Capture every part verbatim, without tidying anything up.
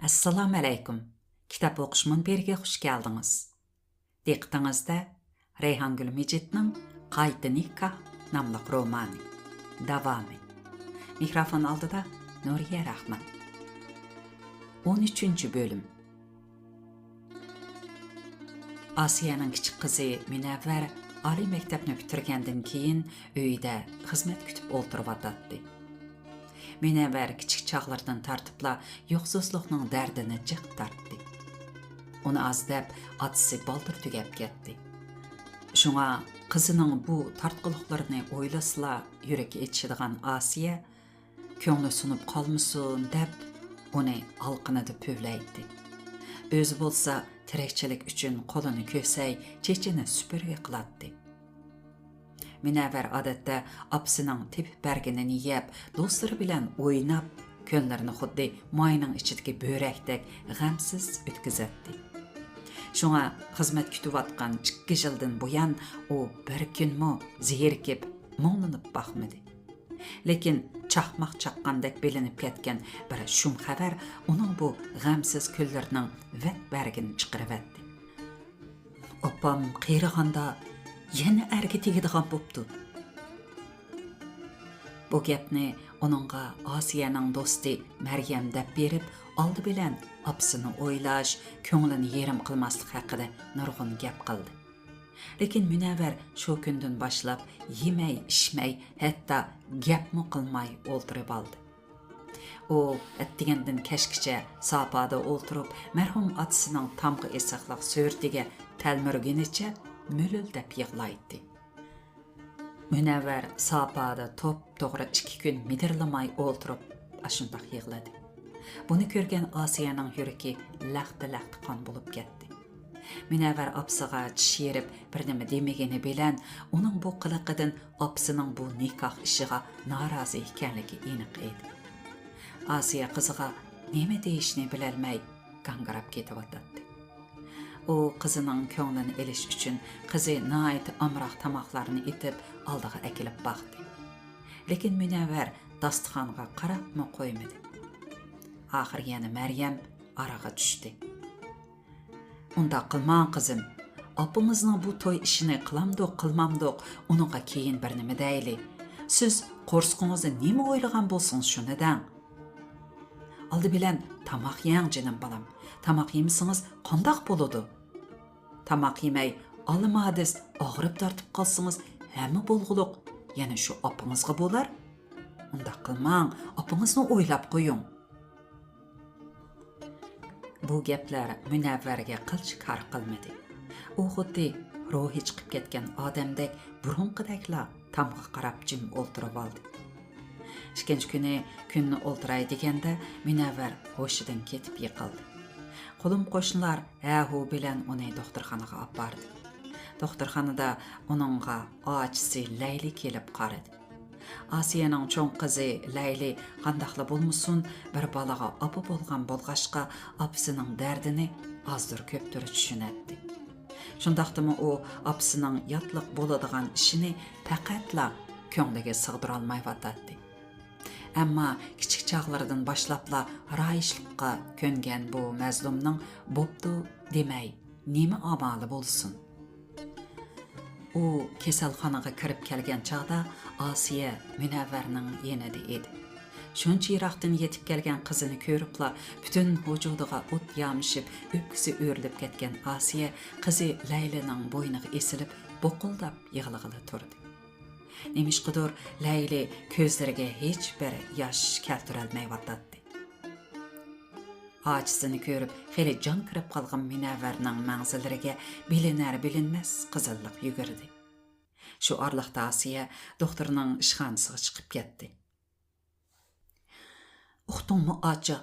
ئەسسالامۇئەلەيكۇم. كىتاب ئوقۇش مۇنبىرىگە خۇش كەلدىڭىز. دىققىتىڭىزدە رەيھانگۈل مىجىتنىڭ قايتا نىكاھ ناملىق رومانى. داۋامى. مىكروفون ئالدىدا نۇرىيە راخمان. ئون ئۈچىنچى بۆلۈم. ئاسىيەنىڭ كىچىك قىزى مۇنەۋۋەر ئالىي مەكتەپنى پۈتتۈرگەندىن كېيىن ئۆيىدە خىزمەت كۈتۈپ ئولتۇرۇۋاتاتتى. مۇنەۋۋەر كىچىك چاغلىرىدىن تارتىپلا يوقسۇزلۇقنىڭ دەردىنى جىق تارتتى. ئۇنى ئاز دەپ ئاتىسى بالدۇر تۈگەپ كەتتى. شۇڭا قىزىنىڭ بۇ تارتقۇلۇقلىرىنى ئويلىسىلا يۈرىكى ئېچىشىدىغان ئاسىيە كۆڭلى سۇنۇپ قالمىسۇن دەپ ئۇنى ئالىقىنىدا پۈۋلەيتتى. ئۆزى بولسا تىرىكچىلىك ئۈچۈن قولىنى كۆسەي، چېچىنى سۈپۈرگە قىلاتتى. مۇنەۋۋەر ئادەتتە ئاپىسىنىڭ تېپىپ بەرگىنىنى يەپ، دوستلىرى بىلەن ئويناپ، كۈنلىرىنى خۇددى ماينىڭ ئىچىدىكى بۆرەكتەك غەمسىز ئۆتكۈزەتتى. شۇڭا خىزمەت كۈتۈۋاتقان ئىككى يىلدىن بۇيان ئۇ بىر كۈنمۇ زېرىكىپ، مۇڭلىنىپ باقمىدى. لېكىن چاقماق چاققاندەك بىلىنىپ كەتكەن بىر شۇم خەۋەر ئۇنىڭ بۇ غەمسىز كۈنلىرىنىڭ ۋەت بەرگىنى چىقىرىۋەتتى. ئاپام قېرىغاندا يەنە ئەرگە تېگىدىغان بوپتۇ. بۇ گەپنى ئۇنىڭغا ئاسىيەنىڭ دوستى مەريەم دەپ بېرىپ، ئالدى بىلەن ئاپىسىنى ئويلاش، كۆڭلىنى يېرىم قىلماسلىق ھەققىدە نۇرغۇن گەپ قىلدى. لېكىن مۇنەۋۋەر شۇ كۈندىن باشلاپ يېمەي، ئىچمەي، ھەتتا گەپمۇ قىلماي ئولتۇرۇۋالدى. ئۇ ئەتىگەندىن كەچكىچە ساپادا ئولتۇرۇپ، مەرھۇم ئاتىسىنىڭ تامغا ئېسىقلىق سۈرىتىگە تەلمۈرگىنىچە مۈلۈلدەپ يىغلايتتى. مۇنەۋۋەر ساپادا توپتوغرا ئىككى كۈن مىدىرلىماي ئولتۇرۇپ، ئاشۇنداق يىغلىدى. بۇنى كۆرگەن ئاسىيەنىڭ يۈرىكى لەختە-لەختە قان بولۇپ كەتتى. مۇنەۋۋەر ئاپىسىغا چىش يېرىپ بىر نېمە دېمىگىنى بىلەن، ئۇنىڭ بۇ قىلىقىدىن ئاپىسىنىڭ بۇ نىكاھ ئىشىغا نارازى ئىكەنلىكى ئېنىق ئىدى. ئاسىيە قىزىغا نېمە دېيىشنى بىلەلمەي گاڭگىراپ كېتىۋاتاتتى. ئۇ قىزىنىڭ كۆڭلىنى ئېلىش ئۈچۈن قىزى ناھايىتى ئامراق تاماقلارنى ئېتىپ ئالدىغا ئەكېلىپ باقتى. لېكىن مۇنەۋۋەر داستىخانغا قاراپمۇ قويمىدى. ئاخىرى يەنە مەريەم ئارىغا چۈشتى. ئۇنداق قىلماڭ، قىزىم. ئاپىڭىزنىڭ بۇ توي ئىشىنى قىلامدۇق، قىلمامدۇق، ئۇنىڭغا كېيىن بىر نېمە دەيلى. سىز قورسىقىڭىزدا نېمە ئويلىغان بولسىڭىز، شۇنى دەڭ. ئالدى بىلەن تاماق يەڭ، جېنىم بالام. تاماق يېمىسىڭىز قانداق بولىدۇ؟ تاماق يېمەي، ئالىمادىس ئاغرىپ تارتىپ قالسىڭىز، ھەممە بولغۇلۇق يەنە شۇ ئاپىڭىزغا بولار. ئۇنداق قىلماڭ، ئاپىڭىزنى ئويلاپ قويۇڭ. بۇ گەپلەر مۇنەۋۋەرگە قىلچە كار قىلمىدى. ئۇ خۇددى روھى چىقىپ كەتكەن ئادەمدەك بۇرۇنقىدەكلا تامغا قاراپ جىم ئولتۇرۇۋالدى. ئىككىنچى كۈنى كۈننى ئولتۇراي دېگەندە، مۇنەۋۋەر ھوشىدىن كېتىپ يىقىلدى. قولۇم قوشنىلار ھە-ھۇ بىلەن ئۇنى دوختۇرخانىغا ئاپاردى. دوختۇرخانىدا ئۇنىڭغا ئاچىسى لەيلى كېلىپ قارىدى. ئاسىيەنىڭ چوڭ قىزى لەيلى قانداقلا بولمىسۇن، بىر بالىغا ئاپا بولغان بولغاچقا، ئاپىسىنىڭ دەردىنى ئازدۇر-كۆپتۇر چۈشىنەتتى. شۇنداقتىمۇ ئۇ ئاپىسىنىڭ ياتلىق بولىدىغان ئىشىنى پەقەتلا كۆڭلىگە سىغدۇرالمايۋاتاتتى. ئەمما كىچىك چاغلىرىدىن باشلاپلا رايىشلىققا كۆنگەن بۇ مەزلۇمنىڭ بوپتۇ دېمەي نېمە ئامالى بولسۇن؟ ئۇ كېسەلخانىغا كىرىپ كەلگەن چاغدا ئاسىيە مۇنەۋۋەرنىڭ يېنىدا ئىدى. شۇنچە يىراقتىن يېتىپ كەلگەن قىزىنى كۆرۈپلا پۈتۈن ۋۇجۇدىغا ئوت يامىشىپ، ئۆپكىسى ئۆرۈلۈپ كەتكەن ئاسىيە قىزى لەيلىنىڭ بوينىغا ئېسىلىپ، بوقۇلداپ يىغلىغىلى تۇردى. نېمىشقىدۇر لەيلى كۆزلىرىگە ھېچبىر ياش كەلتۈرەلمەيۋاتاتتى. ئاچىسىنى كۆرۈپ خېلى جان كىرىپ قالغان مۇنەۋۋەرنىڭ مەڭزىلىرىگە بىلىنەر-بىلىنمەس قىزىللىق يۈگۈردى. شۇ ئارىلىقتا ئاسىيە دوختۇرنىڭ ئىشخانىسىغا چىقىپ كەتتى. «ئۇقتۇڭمۇ ئاچا؟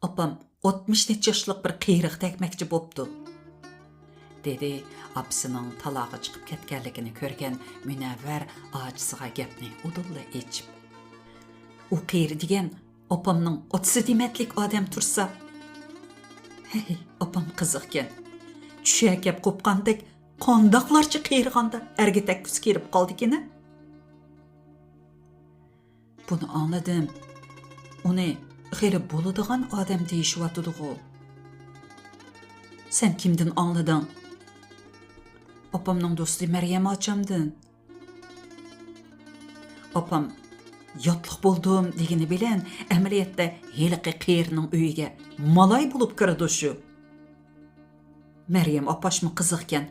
ئاپام ئاتمىش نەچچە ياشلىق بىر قېرىغا تەگمەكچى بوپتۇ»، دېدى ئاپىسىنىڭ تالاغا چىقىپ كەتكەنلىكىنى كۆرگەن مۇنەۋۋەر ئاچىسىغا گەپنى ئۇدۇللا ئېچىپ. «ئۇ قېرى دېگەن ئاپامنىڭ ئاتىسى دېمەتلىك ئادەم تۇرسا.» «ھەي، ئاپام قىزىقكەن. چۈشەكەپ قوپقاندەك قانداقلارچە قېرىغاندا ئەرگە تەگكۈسى كېلىپ قالدىكىنە؟» «بۇنى ئاڭلىدىم. ئۇنى قېرى بولىدىغان ئادەم دېيىشىۋاتىدىغۇ. سەن كىمدىن ئاڭلىدىڭ؟ ئاپامنىڭ دوستى مەريەم ئاچامدىن. ئاپام ياتلىق بولدۇم دېگىنى بىلەن ئەمەلىيەتتە ھېلىقى قېرىنىڭ ئۆيىگە مالاي بولۇپ كىرىدۇ شۇ. مەريەم ئاپاشمۇ قىزىقكەن.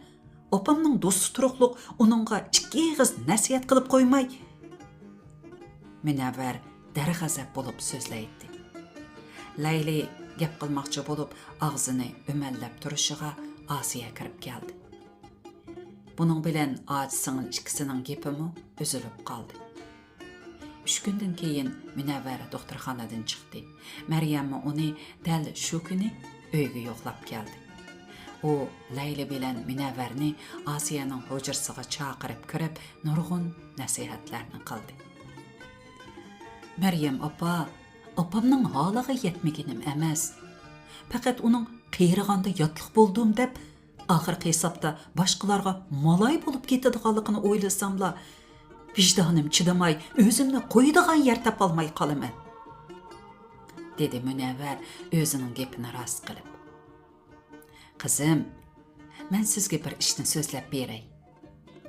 ئاپامنىڭ دوستى تۇرۇقلۇق ئۇنىڭغا ئىككى ئېغىز نەسىھەت قىلىپ قويماي. مۇنەۋۋەر دەرغەزەپ بولۇپ سۆزلەيتتى. لەيلى گەپ قىلماقچى بولۇپ ئاغزىنى ئۆمەللەپ تۇرۇشىغا ئاسىيە كىرىپ كەلدى. بۇنىڭ بىلەن ئاچا-سىڭىل ئىككىسىنىڭ گېپىمۇ ئۈزۈلۈپ قالدى. ئۈچ كۈندىن كېيىن مۇنەۋۋەر دوختۇرخانىدىن چىقتى. مەريەممۇ ئۇنى دەل شۇ كۈنى ئۆيگە يوقلاپ كەلدى. ئۇ لەيلى بىلەن مۇنەۋۋەرنى ئاسىيەنىڭ ھۇجرىسىغا چاقىرىپ كىرىپ، نۇرغۇن نەسىھەتلەرنى قىلدى. مەريەم ئاپا، ئاپامنىڭ ھالىغا يەتمىگىنىم ئەمەس. پەقەت ئۇنىڭ قېرىغاندا ياتلىق بولدۇم دەپ، ئاخىرقى ھېسابتا باشقىلارغا مالاي بولۇپ كېتىدىغانلىقىنى ئويلىساملا، ۋىجدانىم چىدىماي، ئۆزۈمنى قويىدىغان يەر تاپالماي قالىمەن، دېدى مۇنەۋۋەر ئۆزىنىڭ گېپىنى راست قىلىپ. قىزىم، مەن سىزگە بىر ئىشنى سۆزلەپ بېرەي،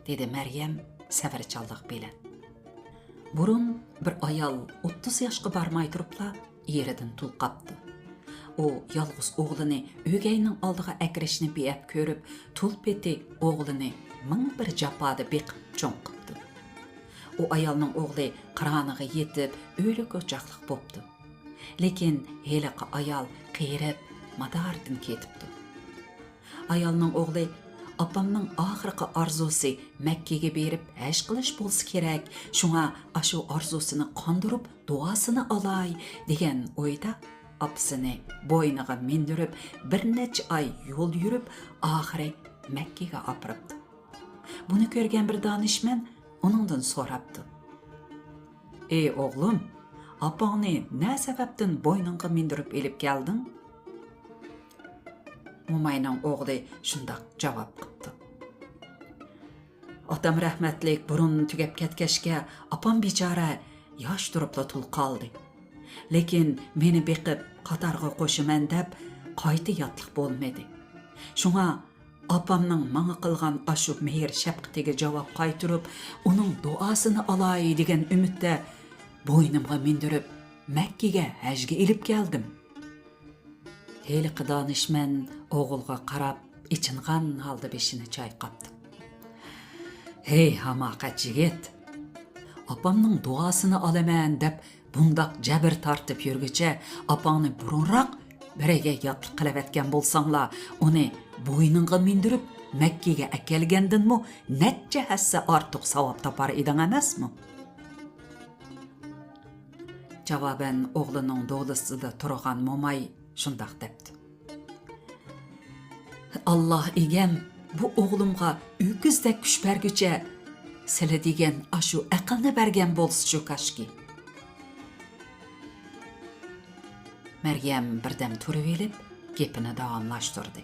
دېدى مەريەم سەۋرچانلىق بىلەن. بۇرۇن بىر ئايال ئوتتۇز ياشقا بارماي تۇرۇپلا ئېرىدىن تۇل قاپتۇ. ئۇ يالغۇز ئوغلىنى ئۆگەينىڭ ئالدىغا ئەكىرىشنى بىئەپ كۆرۈپ، تۇل پېتى ئوغلىنى مىڭ بىر جاپادا بېقىپ چوڭ قىپتۇ. ئۇ ئايالنىڭ ئوغلى قىرانىغا يېتىپ، ئۆلۈك ئوچاقلىق بوپتۇ. لېكىن ھېلىقى ئايال قېرىپ، مادارىدىن كېتىپتۇ. ئايالنىڭ ئوغلى، «ئاپامنىڭ ئاخىرقى ئارزۇسى مەككىگە بېرىپ ھەج قىلىش بولسا كېرەك، شۇڭا ئاشۇ ئارزۇسىنى قاندۇرۇپ دۇئاسىنى ئالاي» دېگەن ئويدا ئاپىسىنى بوينىغا مىندۈرۈپ بىر نەچچە ئاي يول يۈرۈپ، ئاخىرى مەككىگە ئاپىرىپتۇ. بۇنى كۆرگەن بىر دانىشمەن ئۇنىڭدىن سوراپتۇ: «ئى ئوغلۇم، ئاپاڭنى نە سەۋەبتىن بوينۇڭغا مىندۈرۈپ ئېلىپ كەلدىڭ؟» موماينىڭ ئوغلى شۇنداق جاۋاب قىپتۇ: «ئاتام رەھمەتلىك بۇرۇن تۈگەپ كەتكەچكە، ئاپام بىچارە ياش تۇرۇپلا تۇل قالدى. لېكىن مېنى بېقىپ قاتارغا قوشىمەن دەپ قايتا ياتلىق بولمىدى. شۇڭا ئاپامنىڭ ماڭا قىلغان ئاشۇ مېھىر شەپقىتىگە جاۋاب قايتۇرۇپ، ئۇنىڭ دۇئاسىنى ئالاي دېگەن ئۈمىدتە بوينۇمغا مىندۈرۈپ مەككىگە ھەجگە ئېلىپ كەلدىم.» ھېلىقى دانىشمەن ئوغۇلغا قاراپ ئېچىنغان ھالدا بېشىنى چايقاپتۇ. «ھەي ھاماقەت يىگىت! ئاپامنىڭ دۇئاسىنى ئالىمەن دەپ بۇنداق جەبىر تارتىپ يۈرگۈچە، ئاپاڭنى بۇرۇنراق بىرىگە ياتلىق قىلىۋەتكەن بولساڭلار، ئۇنى بوينۇڭغا مىندۈرۈپ مەككىگە ئەكەلگەندىنمۇ نەچچە ھەسسە ئارتۇق ساۋاب تاپار ئىدىڭ ئەمەسمۇ؟» جاۋابەن ئوغلىنىڭ دولىسىدا تۇرغان موماي شۇنداق دەپتۇ: «ئاللا ئىگەم، بۇ ئوغلۇمغا ئۆكۈزدەك كۈچ بەرگۈچە، سىلە دېگەن ئاشۇ ئەقىلنى بەرگەن بولسىچۇ كاشكى.» مەريەم بىردەم تۇرۇۋېلىپ، گېپىنى داۋاملاشتۇردى.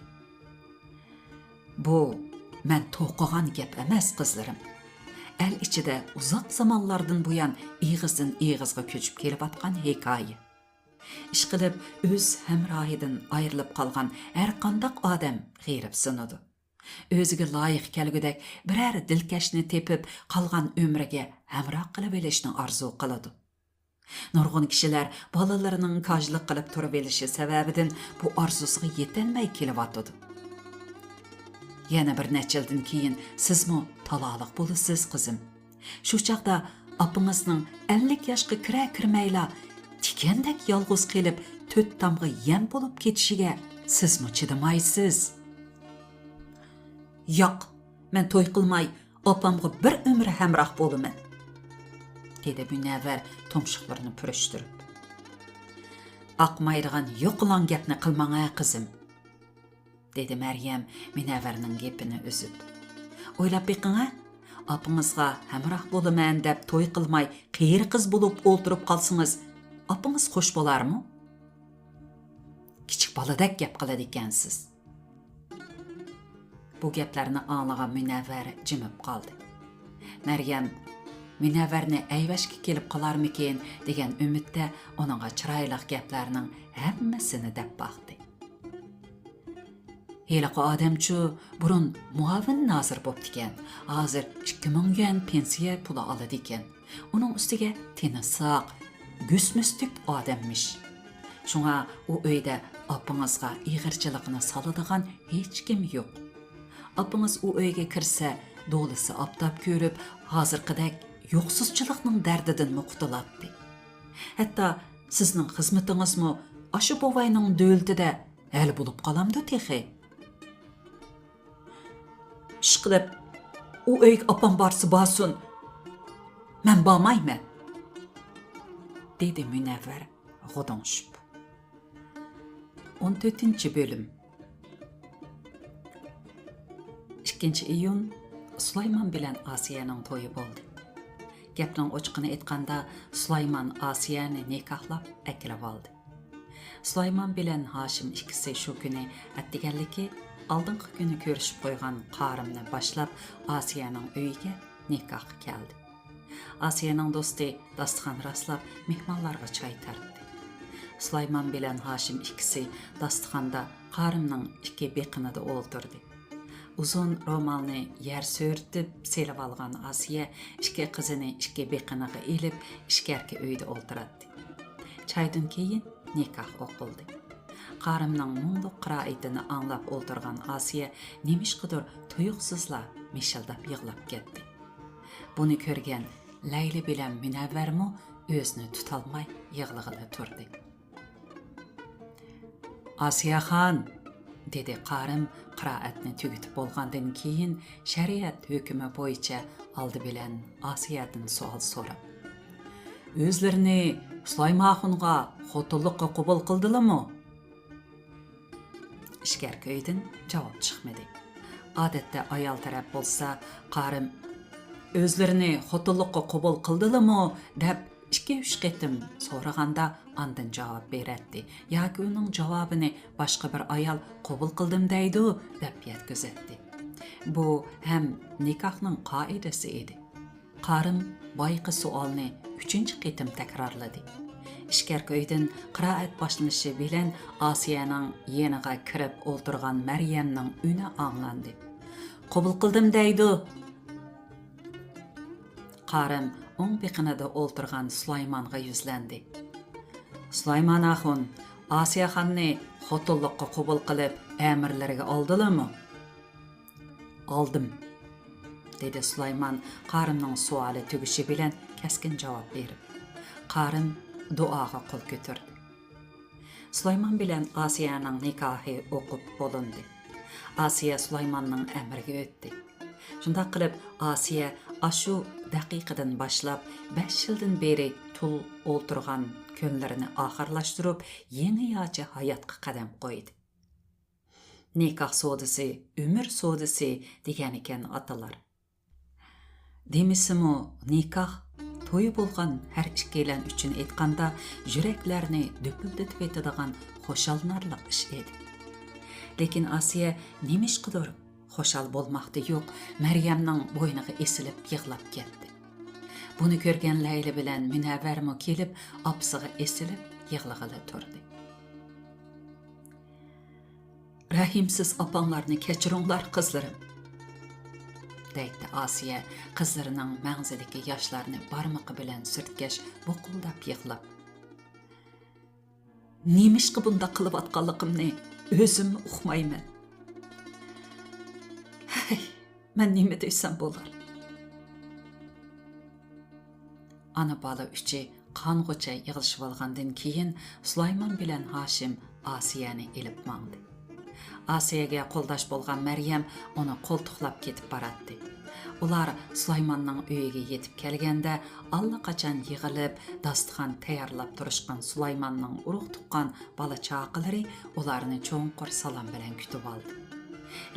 بۇ مەن توقۇغان گەپ ئەمەس، قىزلىرىم. ئەل ئىچىدە ئۇزاق زامانلاردىن بۇيان ئېغىزدىن ئېغىزغا كۆچۈپ كېلىۋاتقان ھېكايە. ئىشقىلىپ، ئۆز ھەمراھىدىن ئايرىلىپ قالغان ھەرقانداق ئادەم غېرىبسىنىدۇ. ئۆزىگە لايىق كەلگۈدەك بىرەر دىلكەشنى تېپىپ، قالغان ئۆمرىگە ھەمراھ قىلىۋېلىشنى ئارزۇ قىلىدۇ. نۇرغۇن كىشىلەر بالىلىرىنىڭ كاجلىق قىلىپ تۇرۇۋېلىشى سەۋەبىدىن بۇ ئارزۇسىغا يېتەلمەي كېلىۋاتىدۇ. يەنە بىر نەچچە يىلدىن كېيىن سىزمۇ تالالىق بولىسىز، قىزىم. شۇ چاغدا ئاپىڭىزنىڭ ئەللىك ياشقا كىرە كىرمەيلا تىكەندەك يالغۇز قېلىپ، تۆت تامغا يەم بولۇپ كېتىشىگە سىزمۇ چىدىمايسىز. ياق، مەن توي قىلماي، ئاپامغا بىر ئۆمۈر ھەمراھ بولىمەن، دېدى مۇنەۋۋەر تۇمشۇقلىرىنى پۈرۈشتۈرۈپ. ئاقمايدىغان يوقىلاڭ گەپنى قىلماڭ ھە، قىزىم، دېدى مەريەم مۇنەۋۋەرنىڭ گېپىنى ئۈزۈپ. ئويلاپ بېقىڭ ھە، ئاپىڭىزغا ھەمراھ بولىمەن دەپ توي قىلماي، قېرى قىز بولۇپ ئولتۇرۇپ قالسىڭىز، ئاپىڭىز خوش بولارمۇ؟ كىچىك بالىدەك گەپ قىلىدىكەنسىز. بۇ گەپلەرنى ئاڭلىغان مۇنەۋۋەر جىمىپ قالدى. مەريەم، مۇنەۋۋەرنى ئەيۋەشكە كېلىپ قالارمىكىن دېگەن ئۈمىدتە ئۇنىڭغا چىرايلىق گەپلەرنىڭ ھەممىسىنى دەپ باقتى. ھېلىقى ئادەمچۇ بۇرۇن مۇئاۋىن نازىر بوپتىكەن، ھازىر ئىككى مىڭ يۈەن پېنسىيە پۇلى ئالىدىكەن. ئۇنىڭ ئۈستىگە تېنى ساق، گۈسمۈستۈك ئادەممىش. شۇڭا ئۇ ئۆيدە ئاپىڭىزغا ئېغىرچىلىقنى سالىدىغان ھېچكىم يوق. ئاپىڭىز ئۇ ئۆيگە كىرسە، دولىسى ئاپتاپ كۆرۈپ، ھازىرقىدەك يوقسۇزچىلىقنىڭ دەردىدىنمۇ قۇتۇلاتتى. ھەتتا سىزنىڭ خىزمىتىڭىزمۇ ئاشۇ بوۋاينىڭ دۆلىتىدە ھەل بولۇپ قالامدۇ تېخى؟ ئىشقىلىپ، ئۇ ئۆيگە ئاپام بارسا بارسۇن، مەن بارمايمەن، دېدى مۇنەۋۋەر غودۇڭشىپ. ئون تۆتىنچى بۆلۈم. ئىككىنچى ئىيۇن، سۇلايمان بىلەن ئاسىيەنىڭ تويى بولدى. گەپنىڭ ئوچۇقىنى ئېيتقاندا، سۇلايمان ئاسىيەنى نىكاھلاپ ئەكېلىۋالدى. سۇلايمان بىلەن ھاشىم ئىككىسى شۇ كۈنى ئەتىگەنلىكى ئالدىنقى كۈنى كۆرۈشۈپ قويغان قارىمنى باشلاپ ئاسىيەنىڭ ئۆيىگە نىكاھقا كەلدى. ئاسىيەنىڭ دوستى داستىخان راسلاپ مېھمانلارغا چاي تارتتى. سۇلايمان بىلەن ھاشىم ئىككىسى داستىخاندا قارىمنىڭ ئىككى بېقىنىدا ئولتۇردى. ئۇزۇن رومالنى يەر سۈرتۈپ سېلىۋالغان ئاسىيە ئىككى قىزىنى ئىككى بېقىنىغا ئېلىپ، ئىچكەرىكى ئۆيدە ئولتۇراتتى. چايدىن كېيىن نىكاھ ئوقۇلدى. قارىمنىڭ مۇڭلۇق قىرائىتىنى ئاڭلاپ ئولتۇرغان ئاسىيە نېمىشقىدۇر تۇيۇقسىزلا مىشىلداپ يىغلاپ كەتتى. بۇنى كۆرگەن لەيلى بىلەن مۇنەۋۋەرمۇ ئۆزىنى تۇتالماي يىغلىغىلى تۇردى. «ئاسىيەخان!» دېدى قارىم قىرائەتنى تۈگىتىپ بولغاندىن كېيىن، شەرىئەت ھۆكمى بويىچە ئالدى بىلەن ئاسىيەدىن سوئال سوراپ. «ئۆزلىرىنى سۇلايمان ئاخۇنغا خوتۇنلۇققا قوبۇل قىلدىلىمۇ؟» ئىچكەرىكى ئۆيدىن جاۋاب چىقمىدى. ئادەتتە ئايال تەرەپ بولسا، قارىم «ئۆزلىرىنى خوتۇنلۇققا قوبۇل قىلدىلىمۇ؟» دەپ ئىككى-ئۈچ قېتىم سورىغاندا، ئاندىن جاۋاب بېرەتتى ياكى ئۇنىڭ جاۋابىنى باشقا بىر ئايال «قوبۇل قىلدىم» دەيدۇ دەپ يەتكۈزەتتى. بۇ ھەم نىكاھنىڭ قائىدىسى ئىدى. قارىم بايىقى سوئالنى ئۈچىنچى قېتىم تەكرارلىدى. ئىچكەرىكى ئۆيدىن قىرائەت باشلىنىشى بىلەن ئاسىيەنىڭ يېنىغا كىرىپ ئولتۇرغان مەريەمنىڭ ئۈنى ئاڭلاندى. «قوبۇل قىلدىم» دەيدۇ. قارىم ئوڭ بېقىنىدا ئولتۇرغان سۇلايمانغا يۈزلەندى. «سۇلايمان ئاخۇن، ئاسىيەخاننى خوتۇنلۇققا قوبۇل قىلىپ، ئەمىرلىرىگە ئالدىلىمۇ؟» «ئالدىم»، دېدى سۇلايمان قارىمنىڭ سوئالى تۈگىشى بىلەن كەسكىن جاۋاب بېرىپ. قارىم دۇئاغا قول كۆتۈردى. سۇلايمان بىلەن ئاسىيەنىڭ نىكاھى ئوقۇپ بولۇندى. ئاسىيە سۇلايماننىڭ ئەمرىگە ئۆتتى. شۇنداق قىلىپ، ئاسىيە ئاشۇ دەقىقىدىن باشلاپ بەش يىلدىن بېرى تۇل ئولتۇرغان كۈنلىرىنى ئاخىرلاشتۇرۇپ، يېڭىچە ھاياتقا قەدەم قويدى. نىكاھ سودىسى ئۆمۈر سودىسى دېگەنىكەن ئاتىلار. دېمىسىمۇ، نىكاھ تويى بولغان ھەر ئىككىيلەن ئۈچۈن ئېيتقاندا، يۈرەكلەرنى دۈپۈلدىتىۋېتىدىغان خۇشاللىنارلىق ئىش ئىدى. لېكىن ئاسىيە نېمىشقىدۇر خۇشال بولماقتا يوق، مەريەمنىڭ بوينىغا ئېسىلىپ يىغلاپ كەتتى. بۇنى كۆرگەن لەيلى بىلەن مۇنەۋۋەرمۇ كېلىپ، ئاپىسىغا ئېسىلىپ يىغلىغىلى تۇردى. «رەھىمسىز ئاپاڭلارنى كەچۈرۈڭلار، قىزلىرىم!» دەيتتى ئاسىيە قىزلىرىنىڭ مەڭزىدىكى ياشلارنى بارمىقى بىلەن سۈرتكەچ بۇقۇلداپ يىغلاپ. «نېمىشقا بۇنداق قىلىۋاتقانلىقىمنى ئۆزۈممۇ ئۇقمايمەن. ھەي، مەن نېمە دېسەم بولار؟» ئانا-بالا ئۈچى قانغۇچە يىغلىشىۋالغاندىن كېيىن، سۇلايمان بىلەن ھاشىم ئاسىيەنى ئېلىپ ماڭدى. ئاسىيەگە قولداش بولغان مەريەم ئۇنى قولتۇقلاپ كېتىپ باراتتى. ئۇلار سۇلايماننىڭ ئۆيىگە يېتىپ كەلگەندە، ئاللىقاچان يىغىلىپ، داستىخان تەييارلاپ تۇرۇشقان سۇلايماننىڭ ئۇرۇق-تۇغقان، بالا-چاقىلىرى ئۇلارنى چوڭقۇر سالام بىلەن كۈتۈۋالدى.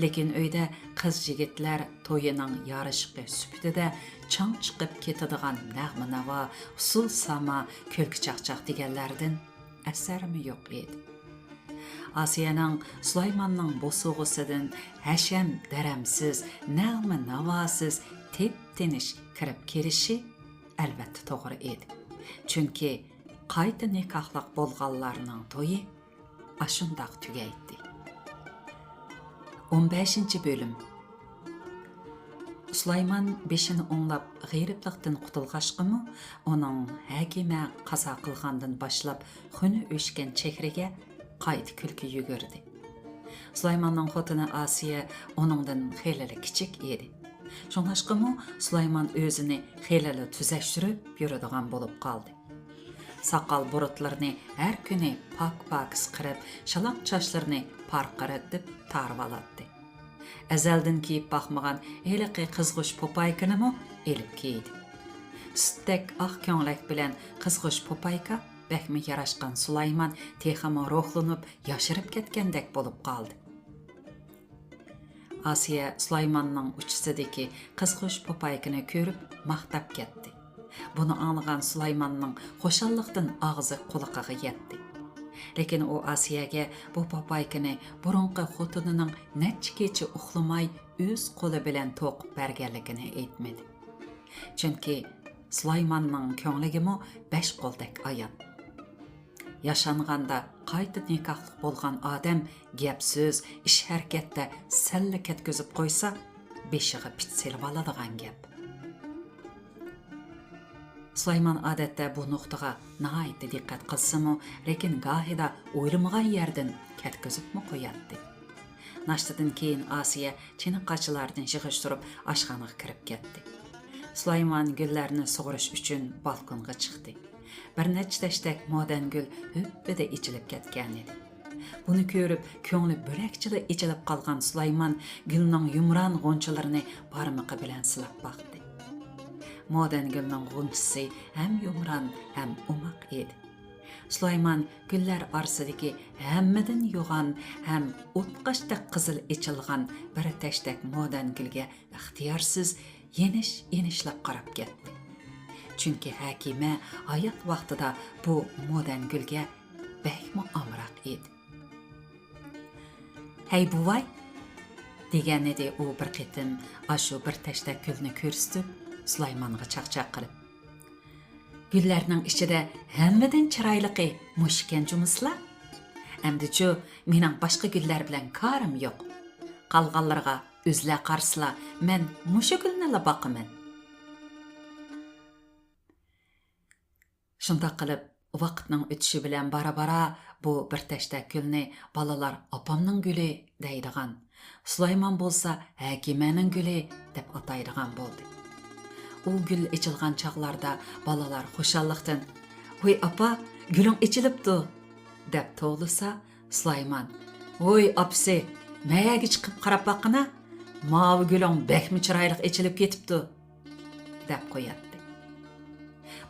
لېكىن ئۆيدە قىز-يىگىتلەر تويىنىڭ يارىشىقى سۈپىتىدە چاڭ چىقىپ كېتىدىغان نەغمە-ناۋا، ئۇسسۇل-ساما، كۈلكە-چاقچاق دېگەنلەردىن ئەسەرمۇ يوق ئىدى. ئاسىيەنىڭ سۇلايماننىڭ بوسۇغىسىدىن ھەشەم-دەرەمسىز، نەغمە-ناۋاسىز، تىپ-تىنچ كىرىپ كېلىشى ئەلۋەتتە توغرا ئىدى. چۈنكى قايتا نىكاھلىق بولغانلارنىڭ تويى ئاشۇنداق تۈگەيتتى. ئون بەشىنچى بۆلۈم. سۇلايمان بېشىنى ئوڭلاپ غېرىبلىقتىن قۇتۇلغاچقىمۇ، ئۇنىڭ ھەكىمە قازا قىلغاندىن باشلاپ خۇنى ئۆچكەن چېھرىگە قايتا كۈلكە يۈگۈردى. سۇلايماننىڭ خوتۇنى ئاسىيە ئۇنىڭدىن خېلىلا كىچىك ئىدى. شۇڭلاشقىمۇ سۇلايمان ئۆزىنى خېلىلا تۈزەشتۈرۈپ يۈرىدىغان بولۇپ قالدى. ساقال بۇرۇتلىرىنى ھەر كۈنى پاك-پاكىز قىرىپ، شالاق چاچلىرىنى پارقىرىتىپ تارىۋالاتتى. ئەزەلدىن كىيىپ باقمىغان ھېلىقى قىزغۇچ پوپايكىنىمۇ ئېلىپ كىيدى. سۈتتەك ئاق كۆڭلەك بىلەن قىزغۇچ پوپايكا بەكمۇ ياراشقان سۇلايمان تېخىمۇ روھلىنىپ، ياشىرىپ كەتكەندەك بولۇپ قالدى. ئاسىيە سۇلايماننىڭ ئۇچىسىدىكى قىزغۇچ پوپايكىنى كۆرۈپ ماختاپ كەتتى. بۇنى ئاڭلىغان سۇلايماننىڭ خۇشاللىقتىن ئاغزى قۇلىقىغا يەتتى. لېكىن ئۇ ئاسىيەگە بۇ پوپايكىنى بۇرۇنقى خوتۇنىنىڭ نەچچە كېچە ئۇخلىماي ئۆز قولى بىلەن توقۇپ بەرگەنلىكىنى ئېيتمىدى. چۈنكى سۇلايماننىڭ كۆڭلىگىمۇ بەش قولدەك ئايان. ياشانغاندا قايتا نىكاھلىق بولغان ئادەم گەپ-سۆز، ئىش-ھەرىكەتتە سەللە كەتكۈزۈپ قويسا، بېشىغا پىت سېلىۋالىدىغان گەپ. سۇلايمان ئادەتتە بۇ نۇقتىغا ناھايىتى دىققەت قىلسىمۇ، لېكىن گاھىدا ئويلىمىغان يەردىن كەتكۈزۈپمۇ قوياتتى. ناشتىدىن كېيىن ئاسىيە چىنە-قاچىلاردىن يىغىشتۇرۇپ ئاشخانىغا كىرىپ كەتتى. سۇلايمان گۈللەرنى سۇغۇرۇش ئۈچۈن بالكونغا چىقتى. بىر نەچچە تەشتەك مودەن گۈل ھۈپپىدە ئېچىلىپ كەتكەنىدى. بۇنى كۆرۈپ، كۆڭلى بۆلەكچىلا ئېچىلىپ قالغان سۇلايمان گۈلنىڭ يۇمران غۇنچىلىرىنى بارمىقى بىلەن سىلاپ باقتى. مودەن گۈلنىڭ غۇنچىسى ھەم يۇمران، ھەم ئوماق ئىدى. سۇلايمان گۈللەر ئارىسىدىكى ھەممىدىن يوغان ھەم ئوتقاشتەك قىزىل ئېچىلغان بىر تەشتەك مودەن گۈلگە ئىختىيارسىز يېنىش-يېنىشلاپ قاراپ كەتتى. چۈنكى ھەكىمە ھايات ۋاقتىدا بۇ مودەن گۈلگە بەكمۇ ئامراق ئىدى. «ھەي، بوۋاي!» دېگەنىدى ئۇ بىر قېتىم ئاشۇ بىر تەشتەك گۈلنى كۆرسىتىپ، سۇلايمانغا چاقچاق قىلىپ. «گۈللەرنىڭ ئىچىدە ھەممىدىن چىرايلىقى مۇشۇكەن جۇمۇسىلا. ئەمدىچۇ، مېنىڭ باشقا گۈللەر بىلەن كارىم يوق. قالغانلىرىغا ئۆزلەر قارىسىلا، مەن مۇشۇ گۈلنىلا باقىمەن.» شۇنداق قىلىپ، ۋاقىتنىڭ ئۆتۈشى بىلەن بارا-بارا بۇ بىر تەشتەك گۈلنى بالىلار «ئاپامنىڭ گۈلى» دەيدىغان، سۇلايمان بولسا «ھەكىمەنىڭ گۈلى» دەپ ئاتايدىغان بولدى. ئۇ گۈل ئېچىلغان چاغلاردا بالىلار خۇشاللىقتىن، «ۋۇي ئاپا، گۈلۈڭ ئېچىلىپتۇ!» دەپ توۋلىسا، سۇلايمان، «ۋۇي ئاپىسى، مەيەگە چىقىپ قاراپ باققىنا، ماۋۇ گۈلۈڭ بەكمۇ چىرايلىق ئېچىلىپ كېتىپتۇ!» دەپ قوياتتى.